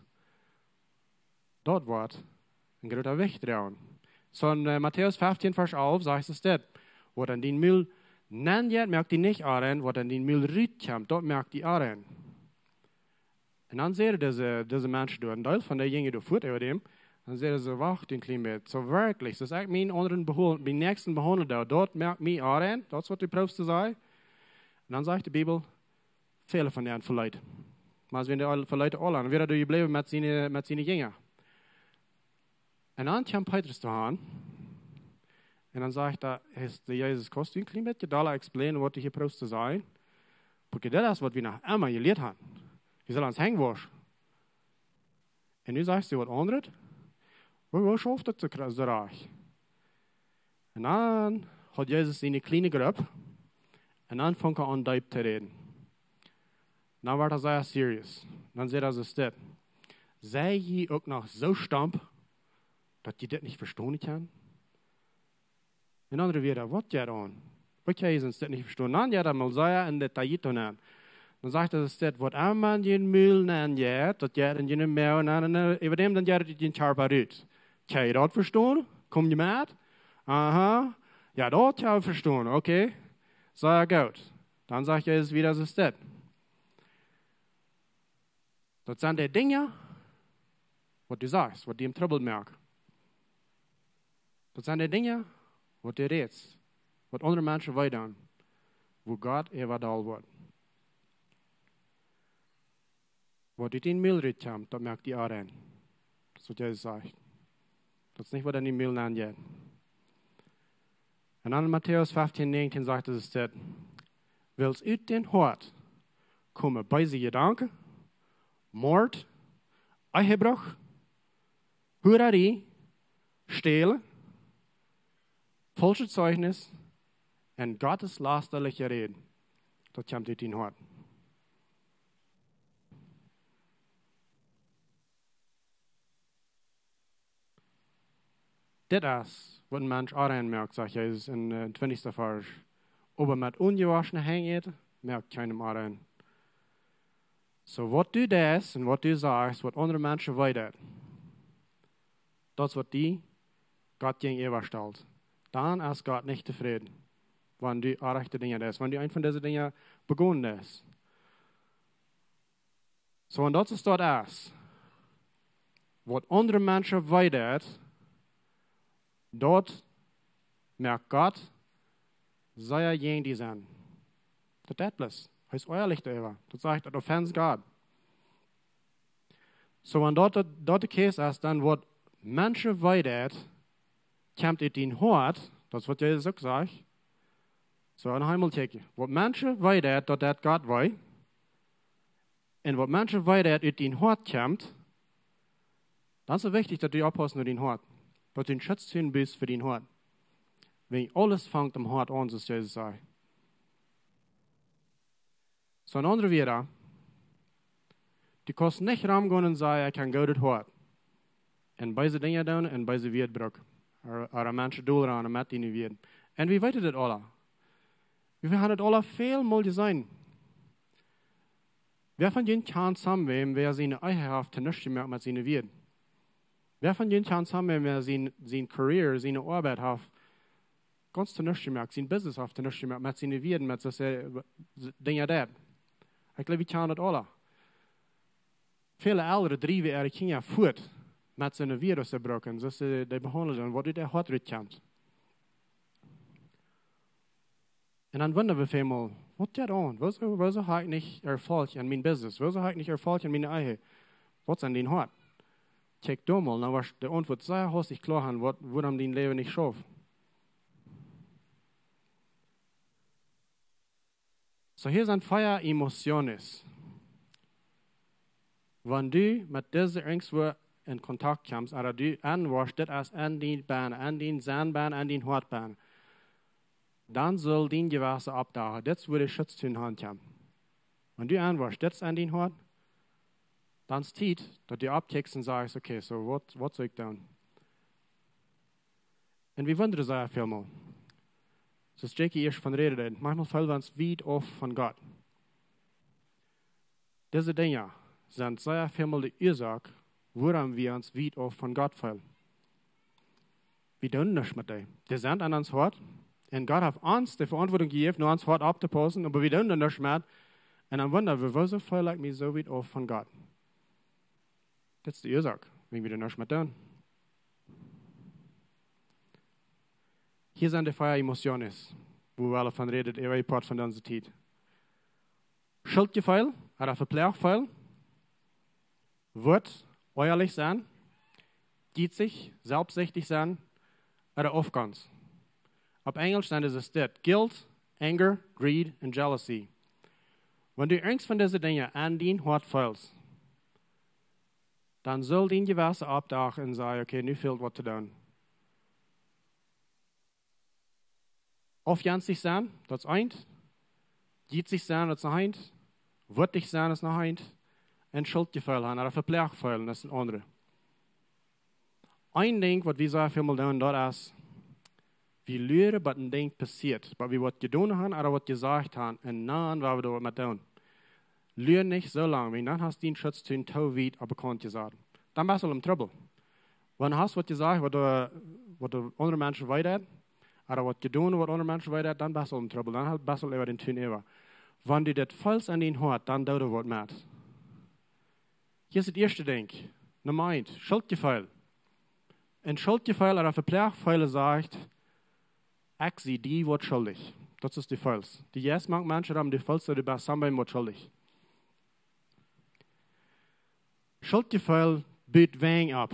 daut woat een groota Wajch droagen. Soo en, äh, Matäus feftieen, Varsch alf sajcht et dit: Waut en dien Mul nenjeit, moakt die nich onrein, waut en dien Mul rutkjemt, daut moakt die onrein. Un dan säden dise, dise Menschen doa, een Deel von dee jinjen doa fuat äwa däm, dan säden see: Wacht een kjlien bät, soo werkjlich, soo aus ekj mienen aundren behaundel, mienen Näakjsten behaundel, daut, daut moakt mie onrein, daut es waut du proowst to sajen. Un dan sajcht de Bibel, väle von an veleeten. Oba see wieren aul veleeten aula. Un wia doa jebläwen met siene, met siene Jinja. Un dan kjeem Petrus doa aun. Un dan sajcht hee, hee sajcht: Jesus, kaust du een kjlien bät dolla explainen, waut du hia proowst to sajen? Wiels dit es waut wie noch emma jelieet haben. Wie sellen ons Henj wauschen. Un nu sajcht see waut aundret. Woo, woo schauft daut soo kra-, soo rajcht? Un dan haud Jesus siene kjliene Grupp. Un dan funk hee aun deep to räden. Dan woat hee sea serious. Dan sajcht hee soo dit: Sent jie uk noch soo stomp, daut jie dit nich vestonen kjennen? En aundre Wieed, waut jeit aun? Waut kjenn jie ons dit nich vestonen? Dan jeit hee mol sea en detail nenn. Dan sajcht hee soo dit: Waut emma en jun Mul nenn jeit, daut jeit en jun Moag nenn, un, äh, äwa däm dan jeit et ut jun Kjarpa rut. Kjenn jie daut vestonen? Kjemt jie met? Aha. Jo, daut kjenn wie vestonen. Okay. Sea goot. Dan sajcht hee wieda soo dit: Daut sent de Dinja, waut du sajchst, waut die em Trubbel moaken. Daut sent de Dinja, waut du rätst, waut aundre Menschen wee doonen, wua Gott äwa doll woat. Waut ut dien Mul rut kjemt, daut moakt die onrein. Daut es waut Jesus sajcht. Daut es nich, waut en dien Mul nenn jeit. Un dan en Matäus feftieen näajentieen sajcht hee dit: Wiels ut dän Hoat komen beese Jedanken, Mord, Ehebruch, Hurarie, Stälen, faulschet Zeichnis un gotteslästerliche Räd. Daut kjemt ut dien Hoat. Dit es, waut een Mensch onrein moakt, sajcht Jesus em, äh, twintichsten Varsch. Oba met onjewoschne Henj äten, moakt kjeenem onrein. Soo, waut du deist un waut du sajchst, waut aundre Menschen wee deit, daut es, waut die Gott jäajenäwa stalt. Dan es Gott nich tofräd, wan du onrajchte Dinja deist, wan du eent von dise Dinja begonen deist. Soo, un daut es daut es. Waut aundre Menschen wee deit, daut moakt Gott sea jäajen die sennen. Daut deit bloos. Hee es ehrlich doaräwa. Daut sajcht, daut offends God. Soo, wan daut, daut, daut de case es, dan waut Menschen wee deit, kjemt ut dien Hoat, daut es, waut Jesus uk sajcht. Soo, en Himmel kjikjen. Waut Menschen wee deit, daut deit Gott wee. Un waut Menschen wee deit, daut ut dien Hoat kjemt, dan es et wichtich, daut du opphaust no dien Hoat. Daut du een Schutz best fa dien Hoat. Wiels aules fangt em Hoat aun, soo aus Jesus säd. Soo, en aundre Wieed, du kaust nich romgonen un sajen: "Ekj hab een goodet Hoat." Un beese Dinja doonen un beese Wieed brucken. Ooda, ooda Menschen dol ranen met diene Wieed. Un wie weeten daut aula. Wie haben daut aula väl mol jeseenen. Wäa von junt kjant someone, wäa siene Ehe haft to nuscht jemoakt met siene Wieed? Wäa von junt kjant someone, wäa sien, sien career, siene Oabeit haft gaunz to nuscht jemoakt, sien business haft to nuscht jemoakt met siene Wieed, met soo, äh, Dinja daut? Ekj jleew, wie kjanen daut aula. Väle Elren driewen äare Kjinja fuat met soone Wieed, waut see brucken, soo aus see dee behaundlen, waut ut äa Hoat rutkjemt. Un dan wundren wie väl mol: "Waut jeit aun? Wuarom, wuarom hab ekj nich Erfolg en mien business? Wuarom hab ekj nich Erfolg en miene Ehe? Waut es en dien Hoat?" Kjikj doa mol, dan woascht du de Auntwuat sea hastich kloa haben, waut, wuarom dien Läwen nich schauft. Soo, hia sent vea Emotionen. Wan du met dise irjentwua en Kontakt kjemst, ooda du enwoascht, dit es en dien bennen, en dien sennen bennen, en dien Hoat bennen, dan saul dien Jewessen oppdagen. Dit es, wua de Schutz to han kjemt. Wan du enwoascht, dit es en dien Hoat, dan es Tiet, daut du oppkjikjst un sajchst: "Okay, soo, waut, waut saul ekj doonen?" Un wie wundren sea väl mol. Soo aus Jackie ieescht von räden deed, maunchmol feelen wie ons wiet auf von Gott. Dise Dinja sent sea väl mol de Uasoak, wuarom wie ons wiet auf von Gott feelen. Wie doonen nuscht met dee. Dee sent en ons Hoat. Un Gott haft ons de Veauntwuatunk jejäft, no ons Hoat opptopaussen, oba wie doonen doa nuscht met. Un dan wundren wie: "Wuarom feel ekj mie soo wiet auf von Gott?" Dit es de Uasoak, wan wie doa nuscht met doonen. Hia sent de vea Emotionen, wua wie aula von räden, äwa een Poat von onse Tiet. Schuldjefeel, ooda Vepleachtjefeel, Wut, eajelich sennen, jietsich, selfstsichtich sennen, ooda Aufgonst. Opp Enjlisch sent dise dit: guilt, anger, greed un jealousy. Wan du irjent von dise Dinja en dien Hoat feelst, dan saul dien Jewessen oppdagen un sajen: "Okay, nu fält waut to doonen." Aufjenstich sennen, daut es eent. Jietsich sennen, daut es eent. Wutich sennen es noch eent. Un Schultjefeel haben, ooda veplecht feelen, daut es een aundret. Een Dinkj waut wie sea väl mol doonen, daut es, wie luaren waut een Dinkj passieet, waut wie waut jedonen haben, ooda waut jesajcht haben, un dan woa wie doa waut met doonen. Lua nich soo lang, wiels dan hast du dien Schutz too wiet opp de Kaunt jesat. Dan best du aul em Trubbel. Wan du hast waut jesajcht, waut de, waut de aundre Menschen wee deit, ooda waut jedonen, waut aundre Menschen wee deit, dan best du aul em Trubbel. Dan best du aul äwa dän Tun äwa. Wan du dit feelst aun dien Hoat, dan doo doa waut met. Hia es daut ieeschte Dinkj. Numma eent, Schultjefeel. Un Schultjefeel ooda veplecht feelen sajcht, ekj sie die waut schuldich. Daut es de Feels. De Jeist moakt Menschen, dan de Feels, daut du best somebody waut schuldich. Schultjefeel but Wenj opp.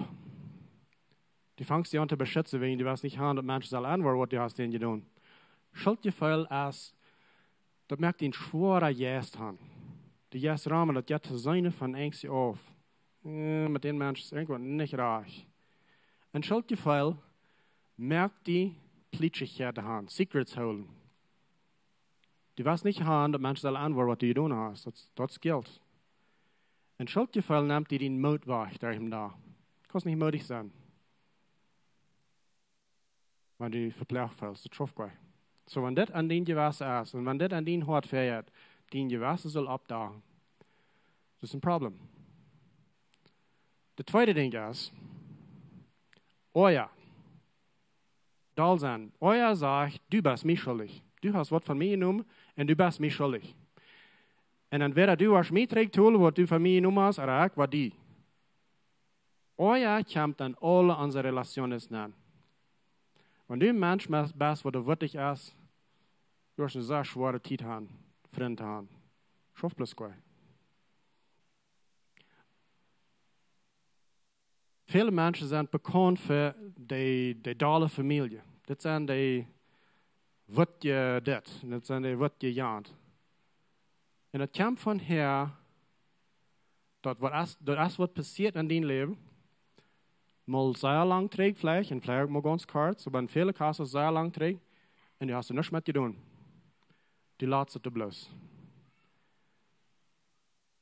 Du fangst die aun to beschutzen, wiels du west nich haben, daut Menschen sellen enwoaren, waut du hast dän jedonen. Schultjefeel es, daut moakt dän schwoaren Jeist haben. De Jeist raumen, daut jeit to sennen von Enjst auf. Äh, met dän Mensch es irjentwaut nich rajcht. Un Schultjefeel moakt die Plietschichkjeiten haben, Secrets hoolen. Du west nich haben, daut Menschen sellen enwoaren, waut du jedonen hast. Daut, daut es Guilt. Un Schultjefeel nemt die dän Moot wajch, daut es doa. Kaust nich moodich sennen. Wan du veplecht feelst, daut schauft nich. Soo, wan dit aun dien Jewessen es, un wan dit aun dien Hoat fält, dien Jewessen saul oppdagen. Daut es een Problem. Daut tweede Dinkj es, Oaja. Doll sennen. Oaja sajcht, du best mie schuldich. Du hast waut von mie jenomen un du best mie schuldich. Un entwäda du woascht mie trigjtolen, waut du von mie jenomen hast, ooda ekj woa die. Oaja kjemt enn aule onse Relationen nenn. Wan du een Mensch best, waut doa wutich es, du woascht eene sea schwoare Tiet haben, Frind haben. Schauft bloos nich. Väle Menschen sent bekaunt fa de, de dolle Famielje. Dit sent dee waut je dit, un dit sent dee waut je jant. Un daut kjemt von häa, daut waut es, daut es waut passieet enn dien Läwen. Mol sea lang trigj veleicht, un veleicht uk mol gaunz kort, oba enn väle Kassen sea lang trigj. Un du hast doa nuscht met jedonen. Du latst et doa bloos.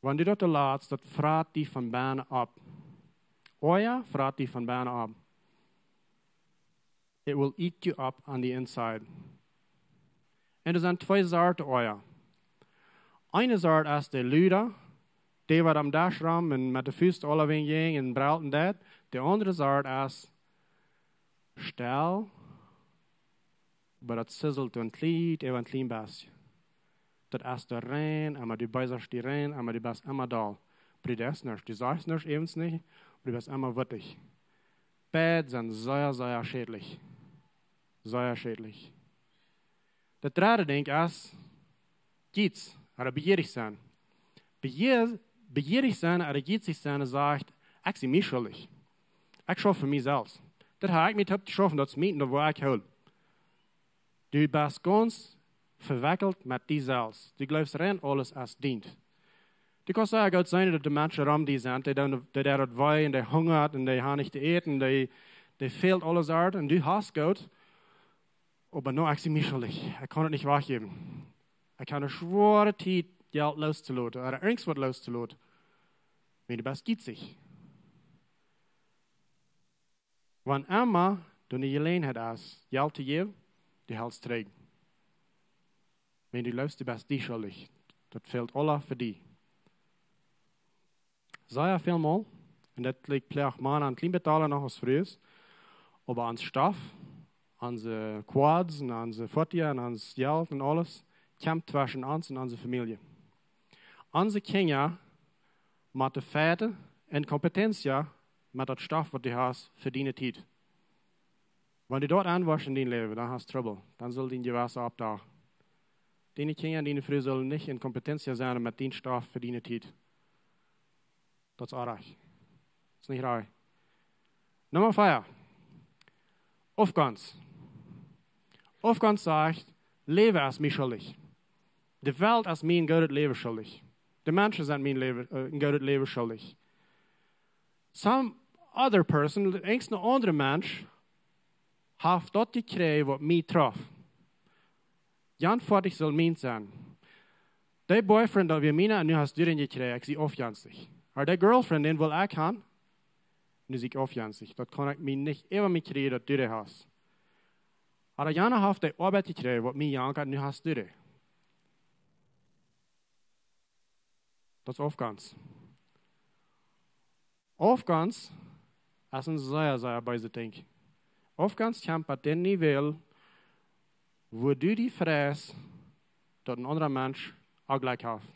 Wan du daut doa latst, daut frat die von bennen opp. Oaja frat die von bennen opp. It will eat you up on the inside. Un doa sent twee Sorten Oaja. Eene Sort es de luda, dee waut aum Desch rom un met de Fust aulawäajen jinj un brelt un deit. De aundre Sort es stell, oba daut sizzelt een kjlien, äwa een kjlien bät. Daut es doa rein, oba du beesascht die rein, oba du best emma doll. Oba du deist nuscht, du sajchst nuscht äwent nich, oba du best emma wutich. Beid sent sea, sea schädlich. Sea schädlich. Daut dredde Dinkj es, Jiez, ooda bejierich sennen. Bejier-, bejierich sennen ooda jiezich sennen sajcht, ekj sie mie schuldich. Ekj schauf fa mie selfst. Daut hab ekj mie toopjeschauft, daut es mien, daut woa ekj hoolen. Du best gaunz vewekjelt met die selfst. Du jleefst rein aules es dient. Du kaust sea goot seenen, daut de Menschen rom die sent, dee doonen, dee deit daut wee un dee hungat un dee haben nich to äten, dee, dee fält aule Sort un du hast goot. Oba nu, ekj sie mie schuldich. Ekj kaun et nich wajchjäwen. Ekj hab eene schwoare Tiet, Jelt loostoloten, ooda irjentwaut loostoloten. Wiels du best jiezich. Wan emma doa eene Jeläajenheit es, Jelt to jäwen, du helst trigj. Wiels du jleefst, du best die schuldich. Daut fält aula fa die. Sea väl mol, un daut licht veleicht mau aun kjlien bät dolla noch aus Frues, oba ons Stoff, onse Quads un onse Footja un ons Jelt un aules, kjemt tweschen ons un onse Famielje. Onse Kjinja motten fighten enn Kompetenz met daut Stoff waut du hast fa diene Tiet. Wan du daut aunwoascht enn dien Läwen, dan hast Trubbel. Dan saul dien Jewessen oppdagen. Diene Kjinja un diene Fru sellen nich enn Kompetenz sennen met dien Stoff fa diene Tiet. Daut es oajch. Daut es nich rajcht. Numma vea. Aufgonst. Aufgonst sajcht, Läwen es mie schuldich. De Welt es mie een goodet Läwen schuldich. De Menschen sent mie een Läwen, äh, een goodet Läwen schuldich. Some other person, irjent een aundra Mensch, haft daut jekjräajen waut mie trof. Jan Foatich saul mient sennen. De boyfriend, daut wia mienen, un nu hast du dän jekjräajen, ekj sie aufjenstich. Oba de girlfriend, dän wull ekj han, nu sie ekj aufjenstich. Daut kaun ekj mie nich äwa mie kjrieen, daut du dee hast. Oba jana haft de Oabeit jekjräajen, waut mie jankat, nu hast du dee. Daut es Aufgonst. Aufgonst es een sea, sea beeset Dinkj. Aufgonst kjemt bie dän Niveau, wua du die freist, daut een aundra Mensch uk jlikj haft.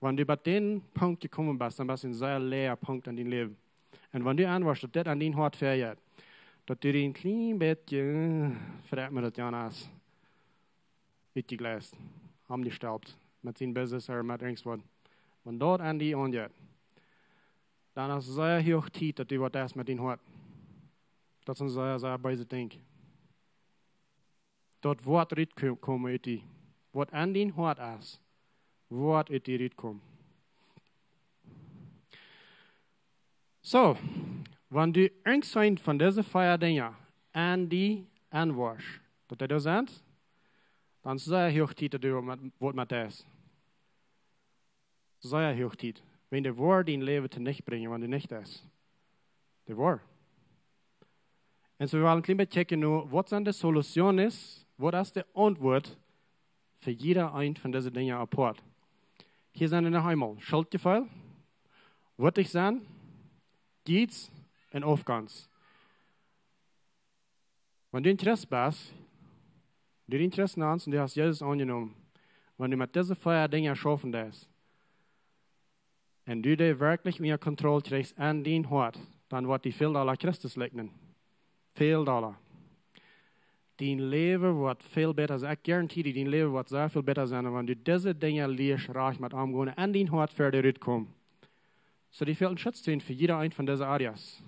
Wan du bie dän Punkt jekomen best, dan best du een sea läaja Punkt en dien Läwen. Un wan du aunwoascht, daut dit aun dien Hoat väajeit, daut du die een kjlien bät, äh, freit mie daut jana es utjegleist, aunjestalpt, met sien business ooda met irjentwaut. Wan daut aun die aunjeit, dan es sea huach Tiet, daut du waut deist met dien Hoat. Daut es een sea, sea beeset Dinkj. Daut woat rutkomen ut die. Waut aun dien Hoat es, woat ut die rutkomen. Soo, wan du irjent eent von dise vea Dinja aun die aunwoascht, daut dee doa sent, dan es sea huach Tiet, daut du waut met, waut met deist. Sea huach Tiet. Wan dee woaren dien Läwen to Nicht brinjen, wan du nich deist. Dee woaren. Un soo, wie wellen een kjlien bät kjikjen nu, waut sent de soluciones, waut es de Auntwuat fa jieda eent von dise Dinja apoat. Hia sent noch eemol Schuldjefeel, wutich sennen, Jiez un Aufgonst. Wan du een Christ best, du dien Christ naunst un du hast Jesus aunjenomen, wan du met dise vea Dinja schaufen deist, un du dee werkjlich unja Kontroll kjrichst aun dien Hoat, dan woat die väl dolla Christus likjnen. Väl dolla. Dien Läwen woat väl bäta sennen. Ekj garantie die, dien Läwen woat sea väl bäta sennen, wan du dise Dinja lieescht rajcht met omgonen un dien Hoat wieda rutkomen. Soo, die fält een Schutz to fa jieda eent von dise areas.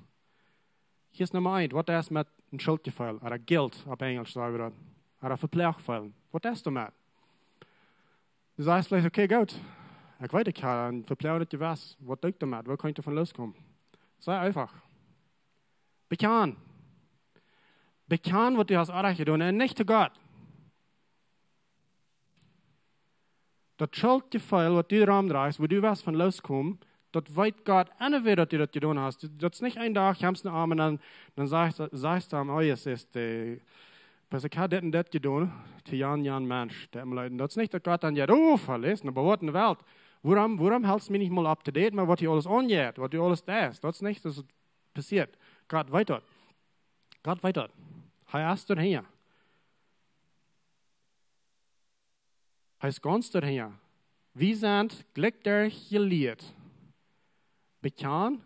Hia es Numma eent, waut es met een Schuldjefeel, ooda guilt opp Enjlisch, saj wie daut, ooda Veploagung feelen. Waut es doamet? Du sajchst veleicht, okay, goot. Ekj weet, ekj hab een Veploagung jewast. Waut doo ekj doamet? Woo kaun ekj doavon loskomen? Saj eefach. Bekjanen. Bekjanen, waut du hast orrajcht jedonen un nich to Gott. Daut Schuldjefeel, waut du romdrajchst, wua du west von loskomen, daut weet Gott uk, daut du daut jedonen hast. Daut es nich een Dach, kjemst no am un dan, dan sajchst, sajchst du am, oh, es es de, best, ekj hab dit un dit jedonen, to jan, jan Mensch, dee mie leet. Daut es nich, daut Gott dan jeit, oh, veloten, oba waut eene Welt. Wuarom, wuarom helst du mie nich mol up to date met waut hia aules aunjeit, waut du aules deist? Daut es nich, daut et passieet. Gott weet daut. Gott weet daut. Hee es doahinja. Hee es gaunz doahinja. Wie sent jlikj doa jelieet. Bekjanen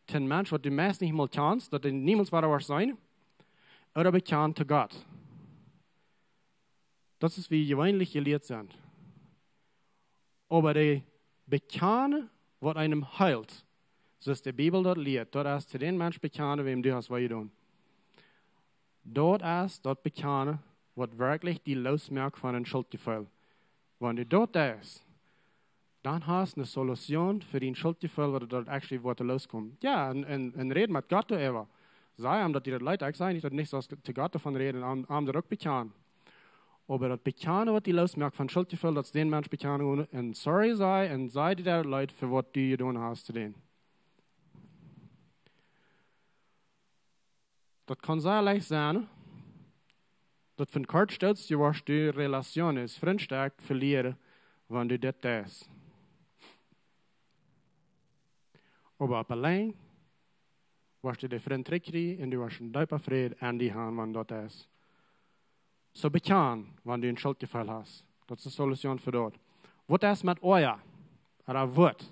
to een Mensch, waut du meist nich mol kjanst, daut du niemols wada woascht seenen, ooda bekjanen to Gott. Daut es, woo wie jeweenlich jelieet sent. Oba de Bekjanen, waut eenem heelt, soo aus de Bibel daut lieet, daut es to dän Mensch bekjanen, wäm du hast wee jedonen. Daut es daut Bekjanen, waut werkjlich die loosmoakt von een Schuldjefeel. Wan du daut deist, dan hast eene Solution fa dien Schuldjefeel, waut daut actually woat loskomen. Jo, un, un, un räd met Gott doaräwa. Saj am, daut die daut leet, ekj saj nich, daut nich sust to Gott doavon räden, am, am daut uk bekjanen. Oba daut Bekjanen, waut die loosmoakt von Schuldjefeel, daut es dän Mensch bekjanen un, un sorry sajen, un saj die daut leet fa waut du jedonen hast to dän. Daut kaun sea leicht sennen, daut von kort stootst, du woascht de Relations, Frintschaften velieren, wan du dit deist. Oba opp de Lenj woascht du de Frind trigjkjrieen un du woascht een deepa Fräd aun die haben, wan daut es. Soo bekjanen, wan du een Schuldjefeel hast. Daut es de Solution fa daut. Waut es met Oaja? Ooda waut?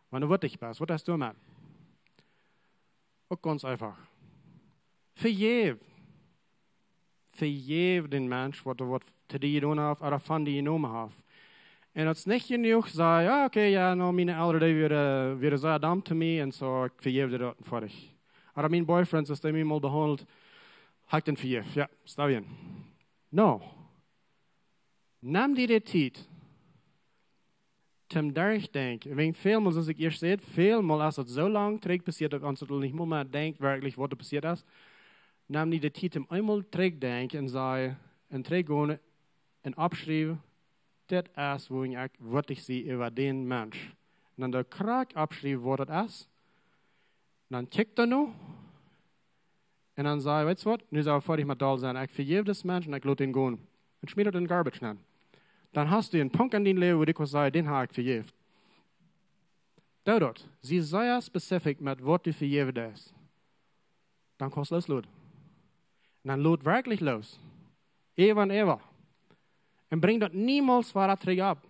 Wan du wutich best, waut es doamet? Uk gaunz eefach. Vejeff. Vejeff dän Mensch, waut hee waut to die jedonen haft, ooda von die jenomen haft. Un daut es nich jenuach, saj, jo, okay, jo, no, miene Elren, dee wieren, wieren sea domm to mie, un soo, ekj vejeff die daut un foadich. Ooda mien Boyfriend, soo aus dee mie mol behaundelt, hab ekj dän vejäft. Jo, está bien. No. Nem die de Tiet toom derchdenkjen. Wäajen välmol, soo aus ekj ieescht säd, välmol es daut soo lang trigj passieet, daut ons daut nich mol mea denkjt, werkjlich, waut doa passieet es. Nem die de Tiet toom eemol trigjdenkjen un saj, un trigjgonen un oppschriewen, dit es, woo ekj werkjlich sie äwa dän Mensch. Un dan de krakjt oppschriewen, waut daut es. Un dan kjikj dan no. Un dan saj ekj, weetst waut, nu sent wie foadich met doll sennen. Ekj vejeff disen Mensch un ekj lot dän gonen. Un schmieej daut en garbage nenn. Dan hast du een Punkt en dien Läwen, wua du kaust sajen, dän hab ekj vejäft. Doo daut. Sie sea specific met waut du vejäwen deist. Dan kaust du loosloten. Un dan lot werkjlich loos. Äwa un äwa. Un brinj daut niemols wada trigj opp.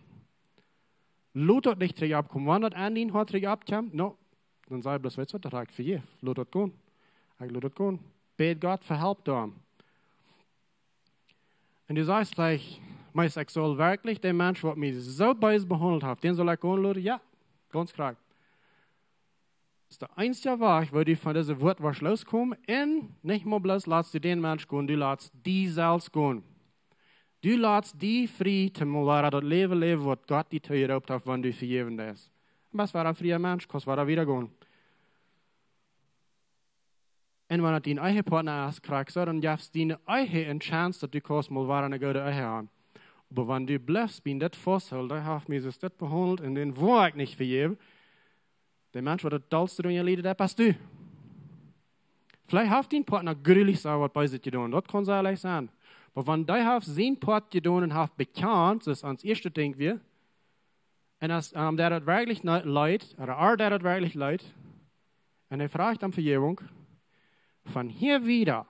Lot daut nich trigj oppkomen. Wan daut en dien Hoat trigj oppkjemt, no, dan saj bloos, weetst waut, daut hab ekj vejäft. Lot daut gonen. Ekj lot daut gonen. Bäd Gott fa Help doa. Un du sajst veleicht, meenst, ekj saul werkjlich dän Mensch, waut mie soo bees behaundelt haft, dän saul ekj gonen loten? Jo, gaunz krakjt. Daut es de eensje Wajch, woo du von dise Wut woascht loskomen un nich mol bloos latst du dän Mensch gonen, du latst die selfst gonen. Du latst die frie, toom wada daut Läwen läwen, waut Gott die toojeroopt haft, wan du vejäwen deist. Un best wada een fria Mensch, kaust wada wieda gonen. Un wan daut dien Ehepoatna es, krakjt soo, dan jefst diene Ehe eene Chance, daut du kaust mol wada eene goode Ehe han. Oba wan du blifst bie dit fausthoolen, dee haft mie soo dit behaundelt un dän woa ekj nich vejäwen, de Mensch, waut daut dollste doarunja lieden deit, best du. Veleicht haft dien Poatna grulich soo waut Beeset jedonen. Daut kaun sea leicht sennen. Oba wan dee haft sien Poat jedonen un haft bekjant, daut es ons ieeschtet Dinkj wia, un aus, un am deit daut werkjlich ne-, leet, ooda ar deit daut werkjlich leet, un hee froagt om Vejäwunk, von hia wieda,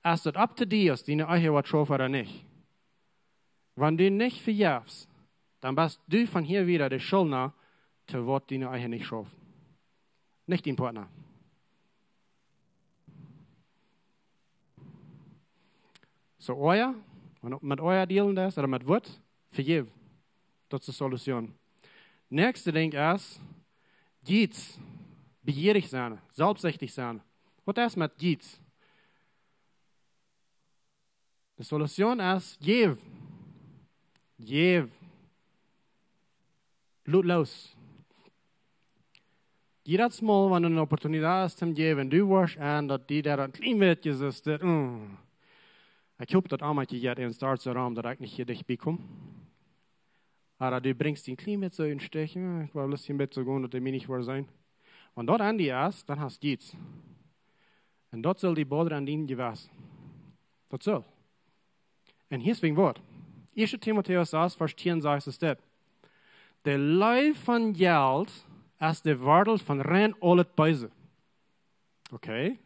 es daut opp to die, aus diene Ehe woat schaufen ooda nich. Wan du nich vejefst, dan best du von hia wieda de Schuldna, to waut diene Ehe nich schauft. Nich dien Poatna. Soo Oaja, wan du met Oaja dealen deist, ooda met Wut, vejeff. Daut es de Solution. Näakjste Dinkj es, Jiez, bejierich sennen, selfstsichtich sennen. Waut es met Jiez? De Solution es, jeff. Jeff. Lot loos. Jiedatsmol, wan du ne Opportunität hast toom jäwen, du woascht aun, daut die daut een kjlien bät es, dit, mm. Ekj hop, daut Alma die jeit un start soo rom, daut ekj nich hia dicht bie kom. Ooda du brinjst die een kjlien bät soo een Stich, jo, ekj well bloos een bät soo gonen, daut dee mie nich woaren seenen. Wan daut aun die es, dan hast du Jiez. Un daut saul die bodren aun dien Jewessen. Daut saul. Un hia es wäajen waut. Ieeschte Timotäus sas, Varsch tieen sajcht es dit: De Leew von Jelt es de Wortel von rein aulet Beese. Okay.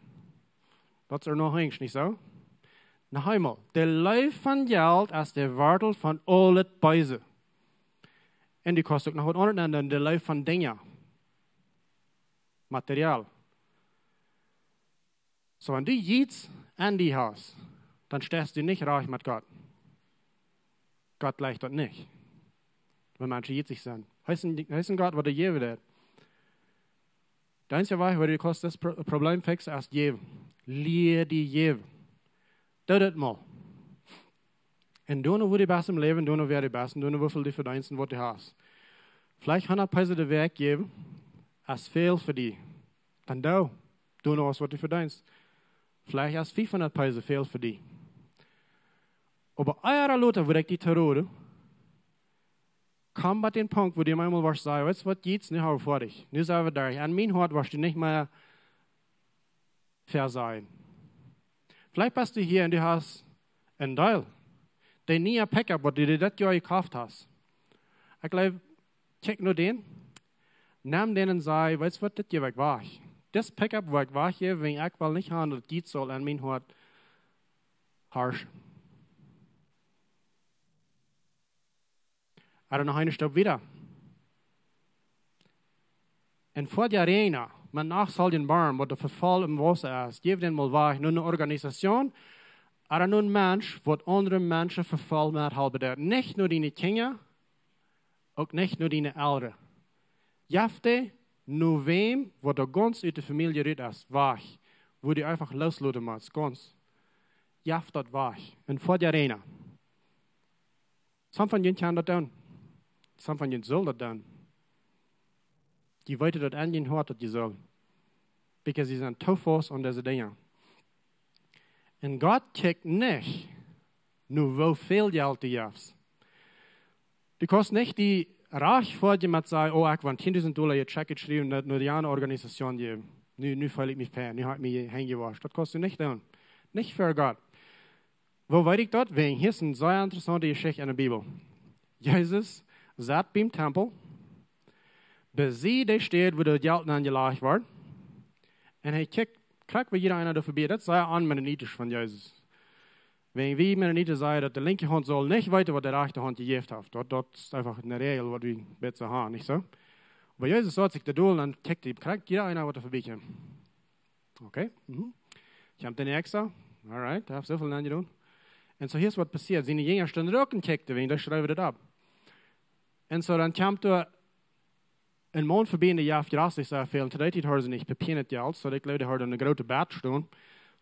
Daut es noch eent, nich soo? Noch eemol. De Leew von Jelt es de Wortel von aulet Beese. Un du kaust uk noch waut aundret nämen, de Leew von Dinja. Material. Soo, wan du Jiez aun die hast, dan steist du nich rajcht met Gott. Gott jlikjt daut nich, wan Menschen jiezich sent. Hee es een, hee es een Gott, waut die jäwen deit. De eensje Wajch, woo du kaust daut Pro-, Problem fixen, es jäwen. Lia die jäwen. Doo daut mol. Un doo nu, woo du best em Läwen, doo nu, woo du best, doo nu, woo väl du vedeenst un waut du hast. Veleicht hundat Peso de Wäakj jäwen, es väl fa die. Dan doo, doo nu, waut du vedeenst. Veleicht es fiefhundat Peso väl fa die. Oba ea ooda lota woa ekj die to roden, kom bie dän Punkt, wua du eemol woascht sajen: Weetst waut, Jiez, nu hab wie foadich. Nu sent wie doa. Aun mien Hoat woascht du nich mea väasajen. Veleicht best du hia un du hast een Deel. De niee Pickup, waut du die dit Joa jekoft hast. Ekj jleew, check no dän. Nem dän un saj: Weetst waut, dit jäw ekj wajch. Dis Pickup woa ekj wajchjäwen, wiels ekj well nich han, daut Jiez saul aun mien Hoat harschen. Ooda noch eene Stap wieda. Un foa die Arena, met noch solchen Boom, waut de Vefal em Wausse es, jäw dän mol wajch no eene Organisation, ooda no een Mensch, waut aundre Menschen Vefal met halpen deit. Nich no diene Kjinja, uk nich no diene Elren. Jeff dee no wäm, waut doa gaunz ut de Famielje rut es, wajch. Wua du eefach loosloten motst, gaunz. Jeff daut wajch. Un foa die Arena. Some von junt kjennen daut doonen. Some von junt sellen daut doonen. Dee weeten daut aun äa Hoat, daut dee sellen. Because see sent too faust aun dise Dinja. Un Gott kjikjt nich no woo väl Jelt du jefst. Du kaust nich die rajchtfoadjen met sajen: "Oh, ekj woa tieendausent Dolla Check schriewen, daut no dee aundre Organisation jäwen. Nu, nu feel ekj mie fein, nu hab ekj mie henjewascht." Daut kaust du nich doonen. Nich fa Gott. Woo weet ekj daut? Wäajen hia es eene sea interessaunte Jeschicht enne Bibel. Jesus saut biem Tempel, bie dee Städ, wua daut Jelt nenjelajcht wort. Un hee kjikjt, krakjt woo jieda eena doa vebie. Daut es sea onmennonitisch von Jesus. Wäajen wie Mennoniten sajen, daut de linkje Haunt saul nich weeten, waut de rajchte Haunt jejäft haft. Daut, daut es eefach eene Räajel, waut wie bät soo haben, nich soo? Oba Jesus saut sikj doa dol un dan kjikjt hee krakjt jieda eena, waut doa vebie kjeem. Okay. Mhm. Kjemt de näakjste. Alright, dee haft soo väl aunjedonen. Un soo, hia es waut passieet. Siene Jinja stunden uk un kjikjten, wäajen dee schreewen daut auf. Un soo, dan kjemt doa een Maun vebie un dee jeft jraslich sea väl. Un to dee Tiet hauden see nich Papieren, Jelt, soo dee jleewden, dee hauden eene groote Bad stonen.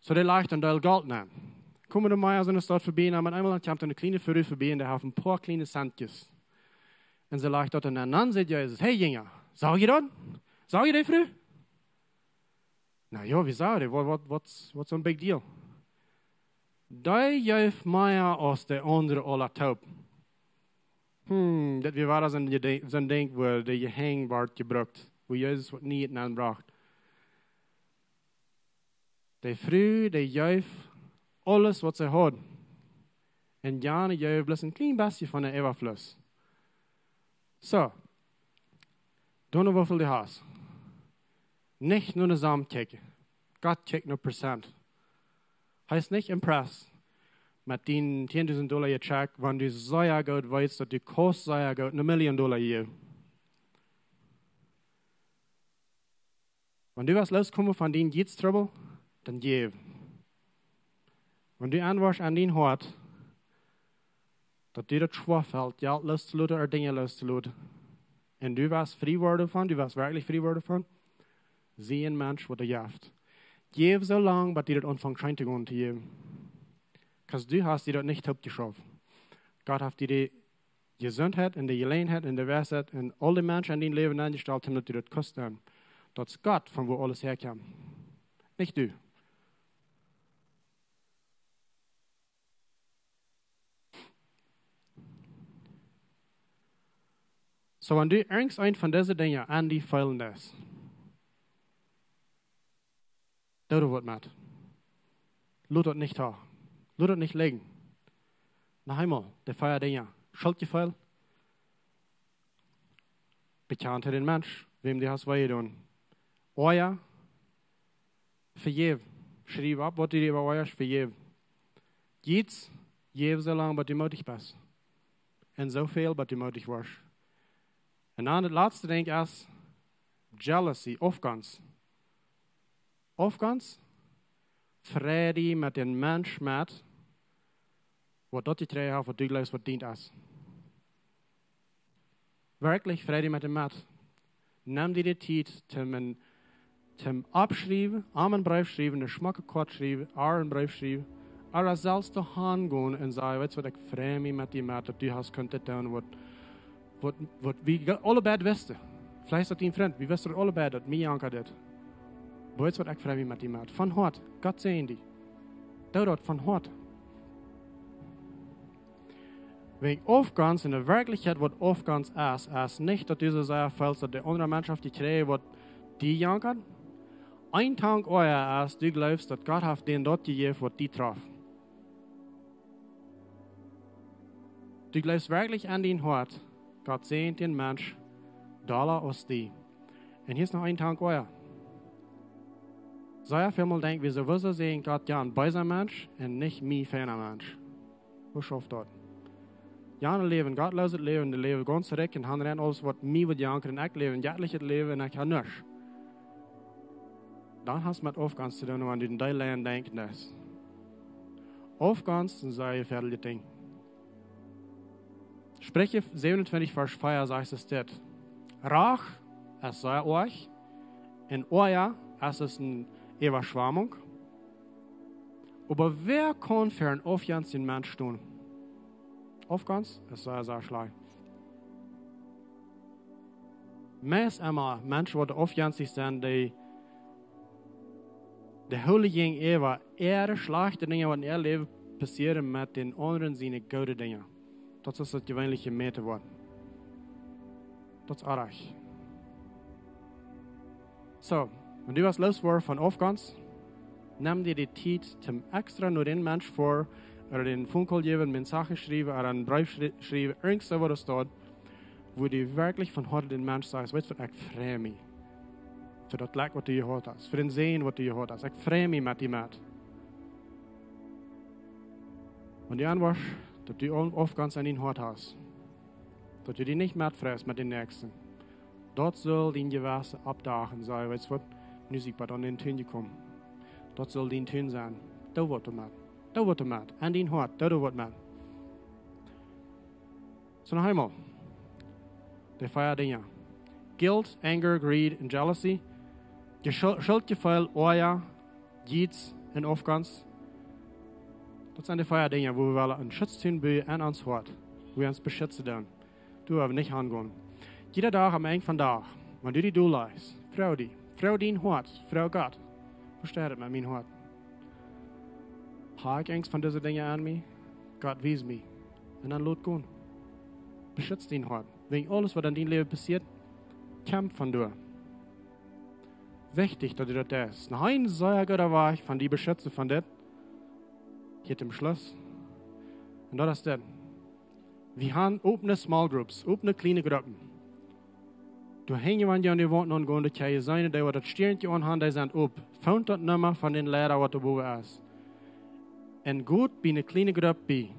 Soo dee lajcht een Deel Jelt aun. Komen doa mea aus enne Staut vebie, un met eemol dan kjemt eene kjliene Fru vebie un dee haft een poa kjliene Centjes. Un see lajcht daut aun. Un dan sajcht Jesus: "Hey Jinja, sag jie daut? Sag jie dee Fru?" "Na jo, wie sagen, waut, waut, waut, waut soon big deal? Dee jeef mea aus de aundre aula toop." Hm, daut wia wada soon Jede-, soon Dinkj, wua de Jehenj wort jebrukt, wua Jesus waut Nieet nenbrocht. Dee Fru, dee jeef aules, waut see haud. Un jane jeef bloos een kjlien bät von äa Äwafluss. Soo, dan no woo väl du hast. Nich no de Som kjikjen. Gott kjikjt no Prozent. Hee es nich impressed met dien tieendausent Dolla Check, wan du sea goot weetst, daut du kaust sea goot eene Million Dolla jäwen. Wan du west loskomen von dien Jeldstrubbel, dan jäw. Wan du enwoascht aun dien Hoat, daut die daut schwoa felt, Jelt loszoloten ooda Dinja loszoloten, un du west frie woaren doavon, du west werkjlich frie woaren doavon, sie een Mensch, waut dee jeft. Jäw soo lang, bat die daut aunfangt scheen to gonen to jäwen. 'Cause du hast die daut nich toopjeschauft. Gott haft die de Jesuntheit un de Jeläajenheit un de Weisheit un aul de Menschen en dien Läwen enjestalt, om daut du daut kaust doonen. Daut es Gott, von wua aules häakjemt. Nich du. Soo, wan du irjent eent von dise Dinja aun die feelen deist, doo doa waut met. Lot daut nich too. Lot daut nich lijen. Noch eemol, de vea Dinja. Schuldjefeel. Bekjan to dän Mensch, wäm du hast wee jedonen. Oaja, vejäw. Schriew opp, waut du die äwaoajascht, vejäw. Jeets, jäw soo lang, bat du moodich best. Un soo väl, bat du moodich woascht. Un dan daut latste Dinkj es jealousy, Aufgonst. Aufgonst? Frei die met dän Mensch met, waut daut jekjräajen haft, waut du jleefst, waut dient es. Werkjlich frei die met am met. Nem die de Tiet, om een, om oppschriewen, am een Breef schriewen, eene schmocke Koat schriewen, ar een Breef schriewen, ooda selfst doahan gonen un sajen: "Weetst waut, ekj frei mie met die met, daut du hast kunt dit doonen, waut, waut, waut wie ge-, aule beid wisten." Veleicht es daut een Frint, wie wisten aule beid, daut mie jankat dit. Weetst waut, ekj frei mie met die met. Von Hoat, Gott säajen die. Doo daut von Hoat. Wäajen Aufgonst, en de Werkjlichkjeit, waut Aufgonst es, es nich, daut du soo sea feelst, daut de aundre Mensch haft jekjräajen, waut die jankat. Een Tank oaja es, du jleefst, daut Gott haft dän daut jejäft, waut die trof. Du jleefst werkjlich en dien Hoat, Gott säajent dän Mensch dolla aus die. Un hia es noch een Tank oaja. Sea väl mol denkj wie soo, wuarom säajent Gott jo een beesa Mensch un nich mie feina Mensch? Woo schauft daut? Jane läwen een gottlooset Läwen, dee läwen gaunz rikj un han rein aules, waut mie woat jankat, un ekj läw een jettlichet Läwen un ekj ha nuscht. Dan hast met Aufgonst to doonen, wan du en dee Lien denkjen deist. Aufgonst es een sea jefäadeljet Dinkj. Spricha säwenuntwintich, Varsch vea sajcht et dit: "Rach es sea oajch, un Oaja es aus eene Äwaschwamunk. Oba wäa kaun ver een aufjenstja Mensch stonen?" Aufgonst es sea, sea schlajcht. Meist emma Menschen, waut aufjenstich sent, dee, dee hoolen jäajenäwa äare schlajchte Dinja, waut en äa Läwen passieren, met dän aundren siene goode Dinja. Daut es daut jeweenlich jemäten woat. Daut es oajch. Soo, wan du waut lostwoascht von Aufgonst, nemm die de Tiet toom extra no dän Mensch foaren, ooda dän Phone Call jäwen, Message schriewen, ooda een Breef schrie-, schriewen, irjent soo waut es daut, wua du werkjlich von Hoaten dän Mensch sajchst: "Weetst waut, ekj frei mie fa daut Jlekj waut du jehaut hast, fa dän Säajen waut du jehaut hast. Ekj frei mie met die met." Wan du enwoascht, daut du Auf-, Aufgonst en dien Hoat hast, daut du die nich metfreist met dän Näakjsten, daut saul dien Jewessen oppdauwen un sajen: "Weetst waut, nu sie ekj bat aun dän Tun jekomen." Daut saul dien Tun sennen. Doo waut doamet. Doo waut doamet. En dien Hoat, doo waut met. Soo, noch eemol. De vea Dinja. Guilt, anger, greed un jealousy. Je Schul-, Schuldjefeel, Oaja, Jiez un Aufgonst. Daut sent de vea Dinja, wua wie wellen een Schutz tun bie en ons Hoat, wua wie ons beschitzen doonen. Doa woa wie nich aungonen. Jieda Dach aum Enj von dän Dach, wan du die dol lajchst, froag die, froag dien Hoat, froag Gott: "Woo steit et met mien Hoat? Hab ekj Angst von dise Dinja aun mie? Gott, wies mie." Un dan lot gonen. Beschitz dien Hoat. Wäajen aules waut en dien Läwen passieet, kjemt von doa. Wichtich daut du daut deist. Noch een sea gooda Wajch von die beschitzen von dit, hia toom Schluss. Un daut es dit. Wie haben opne small groups, opne kjliene Gruppen. Doa henj wan jie aun de Waunt aungonen, daut jie seenen, dee waut daut Stiernkje aun haben, dee sent op. Funk daut Numma von dän Leida waut doa bowen es. Un got bie eene kjliene Grupp bie.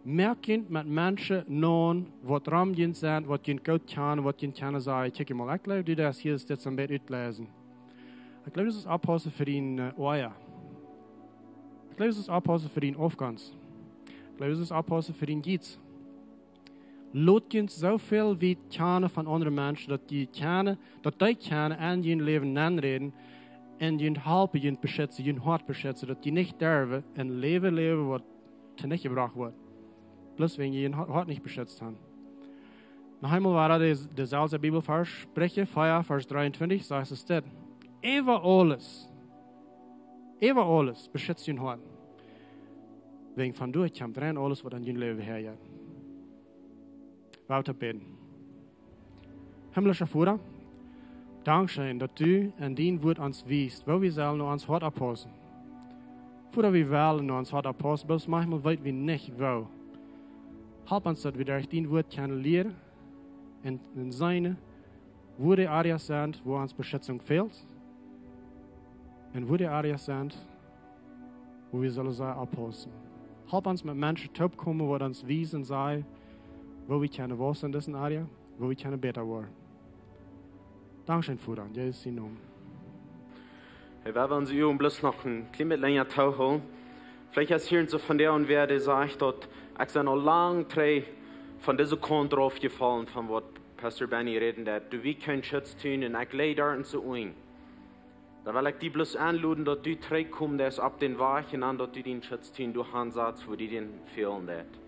Moakt junt met Menschen nopp, waut rom junt sent, waut junt goot kjanen, waut junt kjennen sajen: "Kjikj mol, ekj jleew, du deist hia dit een bät utläsen." Ekj jleew, daut es oppaussen fa dien, eh, Oaja. Ekj jleew, daut es oppaussen fa dien Aufgonst. Ekj jleew, daut es oppaussen fa dien Jiez. Lot junt soo väl wiet kjanen von aundre Menschen, daut dee kjennen, daut dee kjennen en jun Läwen nenräden un junt halpen, junt beschitzen, jun Hoat beschitzen, daut jie nich derwen een Läwen läwen waut tonichtjebrocht woat. Bloos wäajen jie jun Ho-, Hoat nich beschitzt haben. Noch eemol wada de, deselwje Bibelvarsch, Spricha vea, Varsch dreeuntwintich, sajcht et dit: "Äwa aules, äwa aules beschitzt jun Hoat. Wäajen von doa kjemt rein aules, waut en jun Läwen häajeit." Lot ons bäden. Himmlischa Voda, dankscheen, daut du en dien Wuat ons wiest, woo wie sellen no ons Hoat oppaussen. Voda, wie wellen no ons Hoat oppaussen, bloos maunchmol weet wie nich woo. Halp ons, daut wie derch dien Wuat kjennen lieren un, un seenen, wua de Areas sent, wua ons Beschitzunk fält, un wua de Areas sent, wua wie sellen sennen oppaussen. Halp ons met Menschen toopkomen, waut ons wiesen sajen, woo wie kjennen waussen en dise Area, woo wie kjennen bäta woaren. Dankscheen, Voda, en Jesus sienen Nomen. Hey, wie wellen ons hia bloos noch een kjlien bät lenja toohoolen. Veleicht es hia eena von dee, un wäa dee sajcht daut: "Ekj sie aul lang trigj von dise Kaunt raufjefollen, von waut Pastor Benny räden deed. Doa wia kjeen Schutz too, un ekj läd doa soo aun." Dan well ekj die bloos enloden, daut du trigjkomen deist opp dän Wajch un dan daut du dien Schutz too doa han satst, wua die dän fälen deit.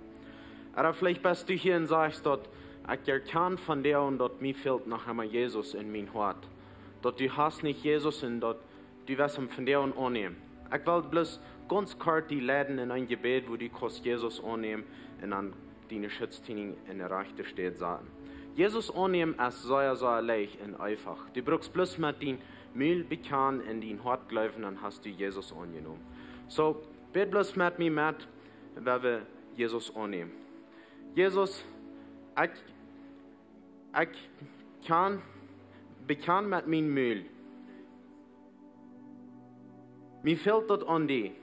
Ooda veleicht best du hia un sajchst daut: "Ekj erkjan von die aun daut mie fält noch emma Jesus en mien Hoat. Daut du hast nich Jesus un daut du west am von die aun aunnämen." Ekj well bloos gaunz kort die leiden en een Jebäd, wua du kaust Jesus aunnämen un dan diene Schutz too en de rajchte Städ saten. Jesus aunnämen es sea, sea leicht un eefach. Du brukst bloos met dien Mul bekjanen un dien Hoat jleewen, dan hast du Jesus aunjenomen. Soo, bäd bloos met mie met, wan wie Jesus aunnämen. Jesus, ekj, ekj kjan, bekjan met mien Mul: "Mie fält daut aun die.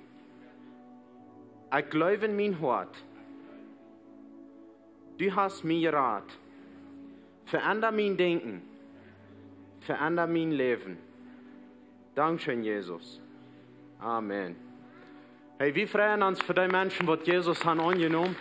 Ekj jleew en mien Hoat. Du hast mie jerat. Veendra mien Denkjen. Veendra mien Läwen." Dankscheen, Jesus. Amen. Hey, wie freien ons fa dee Menschen, waut Jesus haben aunjenomen.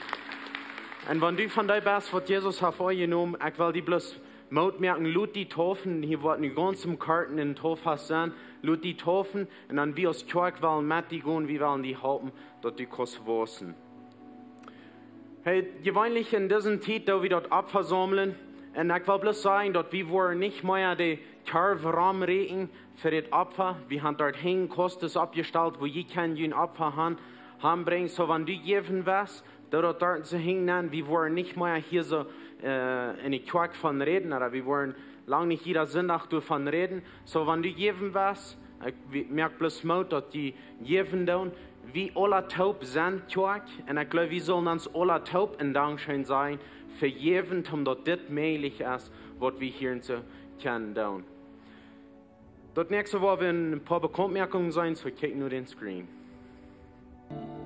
Un wan du von dee best, waut Jesus haft aunjenomen, ekj well die bloos Moot moaken, lot die deepen. Hia woat nu gaunz em Korten een Deepfast sennen. Lot die deepen un dan wie aus Kjoakj wellen met die gonen, wie wellen die halpen, daut du kaust waussen. Hey, jeweenlich en dise Tiet, daut wie daut Opfa saumlen, un ekj well bloos sajen, daut wie woaren nich mea de Korf romräakjen fa daut Opfa. Wie haben doa hinjen Kosten oppjestalt, wua jie kjennen jun Opfa han. han brinjen. Soo, wan du jäwen west, daut daut doa soo hinjen, wie woaren nich mea hia soo, äh, enne Kjoakj von räden, ooda wie woaren lang nich jieda Sindach doavon räden. Soo, wan du jäwen west, ekj, wie, moak bloos Moot, daut du jäwen doonen. Wie aula toop sent Kjoakj, un ekj jleew, wie sellen ons aula toop een Dankscheen sajen fa jäwen, om daut dit mäajlich es, waut wie hia soo kjennen doonen. Daut näakjste woa wie een poa Bekauntmoakungen seenen, soo kjikj no dän Screen.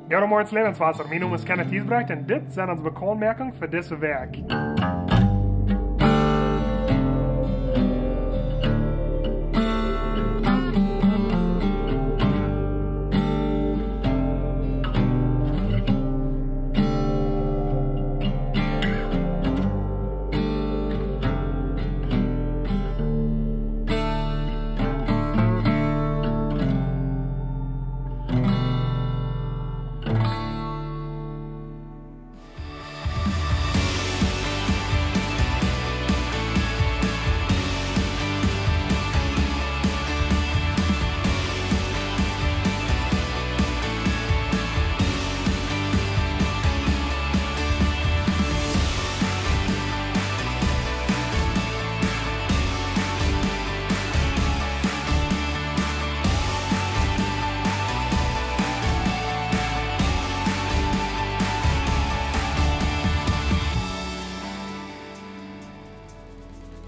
Jo, goodemorjes Läwenswota. Mien Nomen es Kenneth Giesbrecht un dit sent onse Bekauntmoakungen fa dise Wäakj.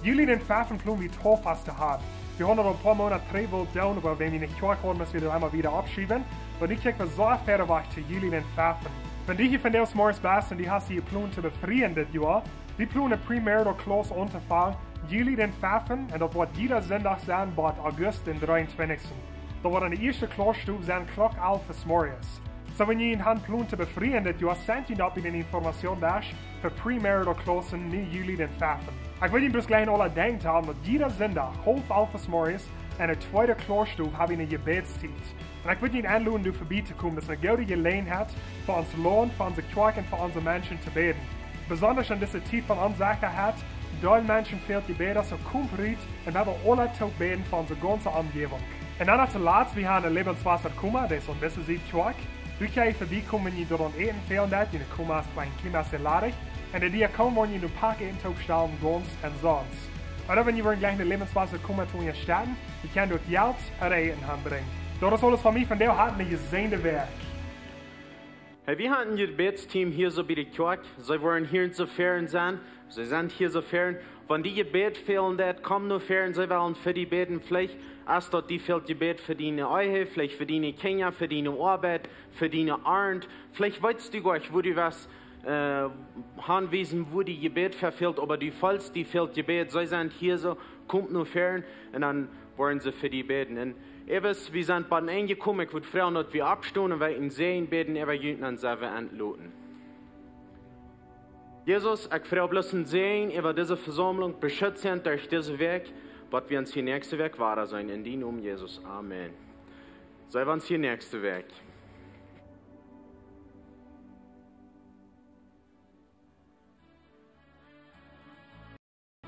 Juli dän feften plonen wie Tauffast to haben. Wie haben daut een poa Moonaten trigj wullt doonen, oba wan wie nich kloa kamen, mott wie daut eemol wada oppschuwen. Oba nu kjikj wie soo wiet wajch to Juli dän feften. Wan du hia vondoag zemorjes best un du hast die jeplont to befrieen dit Joa, wie plonen premarital clause auntofangen, Juli dän feften, un daut woat jieda Sindach sennen bat August dän dreeuntwintichsten. Daut woat aun de ieeschte Klausstow sennen, Klock alf zemorjes. Soo, wan jie han jeplont to befrieen dit Joa, sent jie daut bie dän Informationsdesk fa premarital clauses nu Juli dän feften. Ekj well junt bloos jlikj aula denkjen haben, daut jieda Sindach haulf alf zemorjes enne tweede Klausstow hab wie eene Jebädstiet. Un ekj well junt enloden, doa verbie to komen. Daut es eene goode Jeläajenheit fa ons Launt, fa onse Kjoakj un fa onse Menschen to bäden. Besonda en dise Tiet von Onsechaheit, dee Menschen väl Jebäd, soo komt rut un wie haben aula toop bäden fa onse gaunze Omjäwunk. Un dan noch toolatst, wie haben een Läwenswota Koma, dee es aun dise Sied Kjoakj. Doa kjenn jie verbie komen, wan jie doa aun Äten fälen deit, june Koma es veleicht een kjlien bät ladich. Un de Diakon woat junt een Poa Äten toopstalen, gaunz omsonst. Ooda wan jie wellen jlikj een Läwenswota Koma to unjastetten, dee kjennen daut Jelt ooda Äten hanbrinjen. Daut es aules von mie vondoag, habt eene jesäajende Wäakj. Hey, wie haben een Jebädsteam hia soo bie de Kjoakj. See woaren hia soo ver sennen. See sent hia soo ver. Wan die Jebäd fälen deit, komm no ver, see wellen fa die bäden. Veleicht es daut die fält Jebäd fa diene Ehe, veleicht fa diene Kjinja, fa diene Oabeit, fa diene Arnt. Veleicht weetst du goanich, wua du west, äh, aunwiesen, wua die Jebäd fa fält, oba du feelst, die fält Jebäd. See sent hia soo, komt no ver un dan woaren see fa die bäden. Un äwent, wie sent bie een Enj jekomen, ekj wudd froagen, daut wie oppstonen un wie een Säajen bäden äwa junt un dan sent wie aun daut Loten. Jesus, ekj froag bloos een Säajen äwa dise Vesaumlunk, beschutz an derch dise Wäakj, waut wie ons hia näakjste Wäakj wada seenen. En dienen Nomen, Jesus. Amen. See wie ons hia näakjste Wäakj.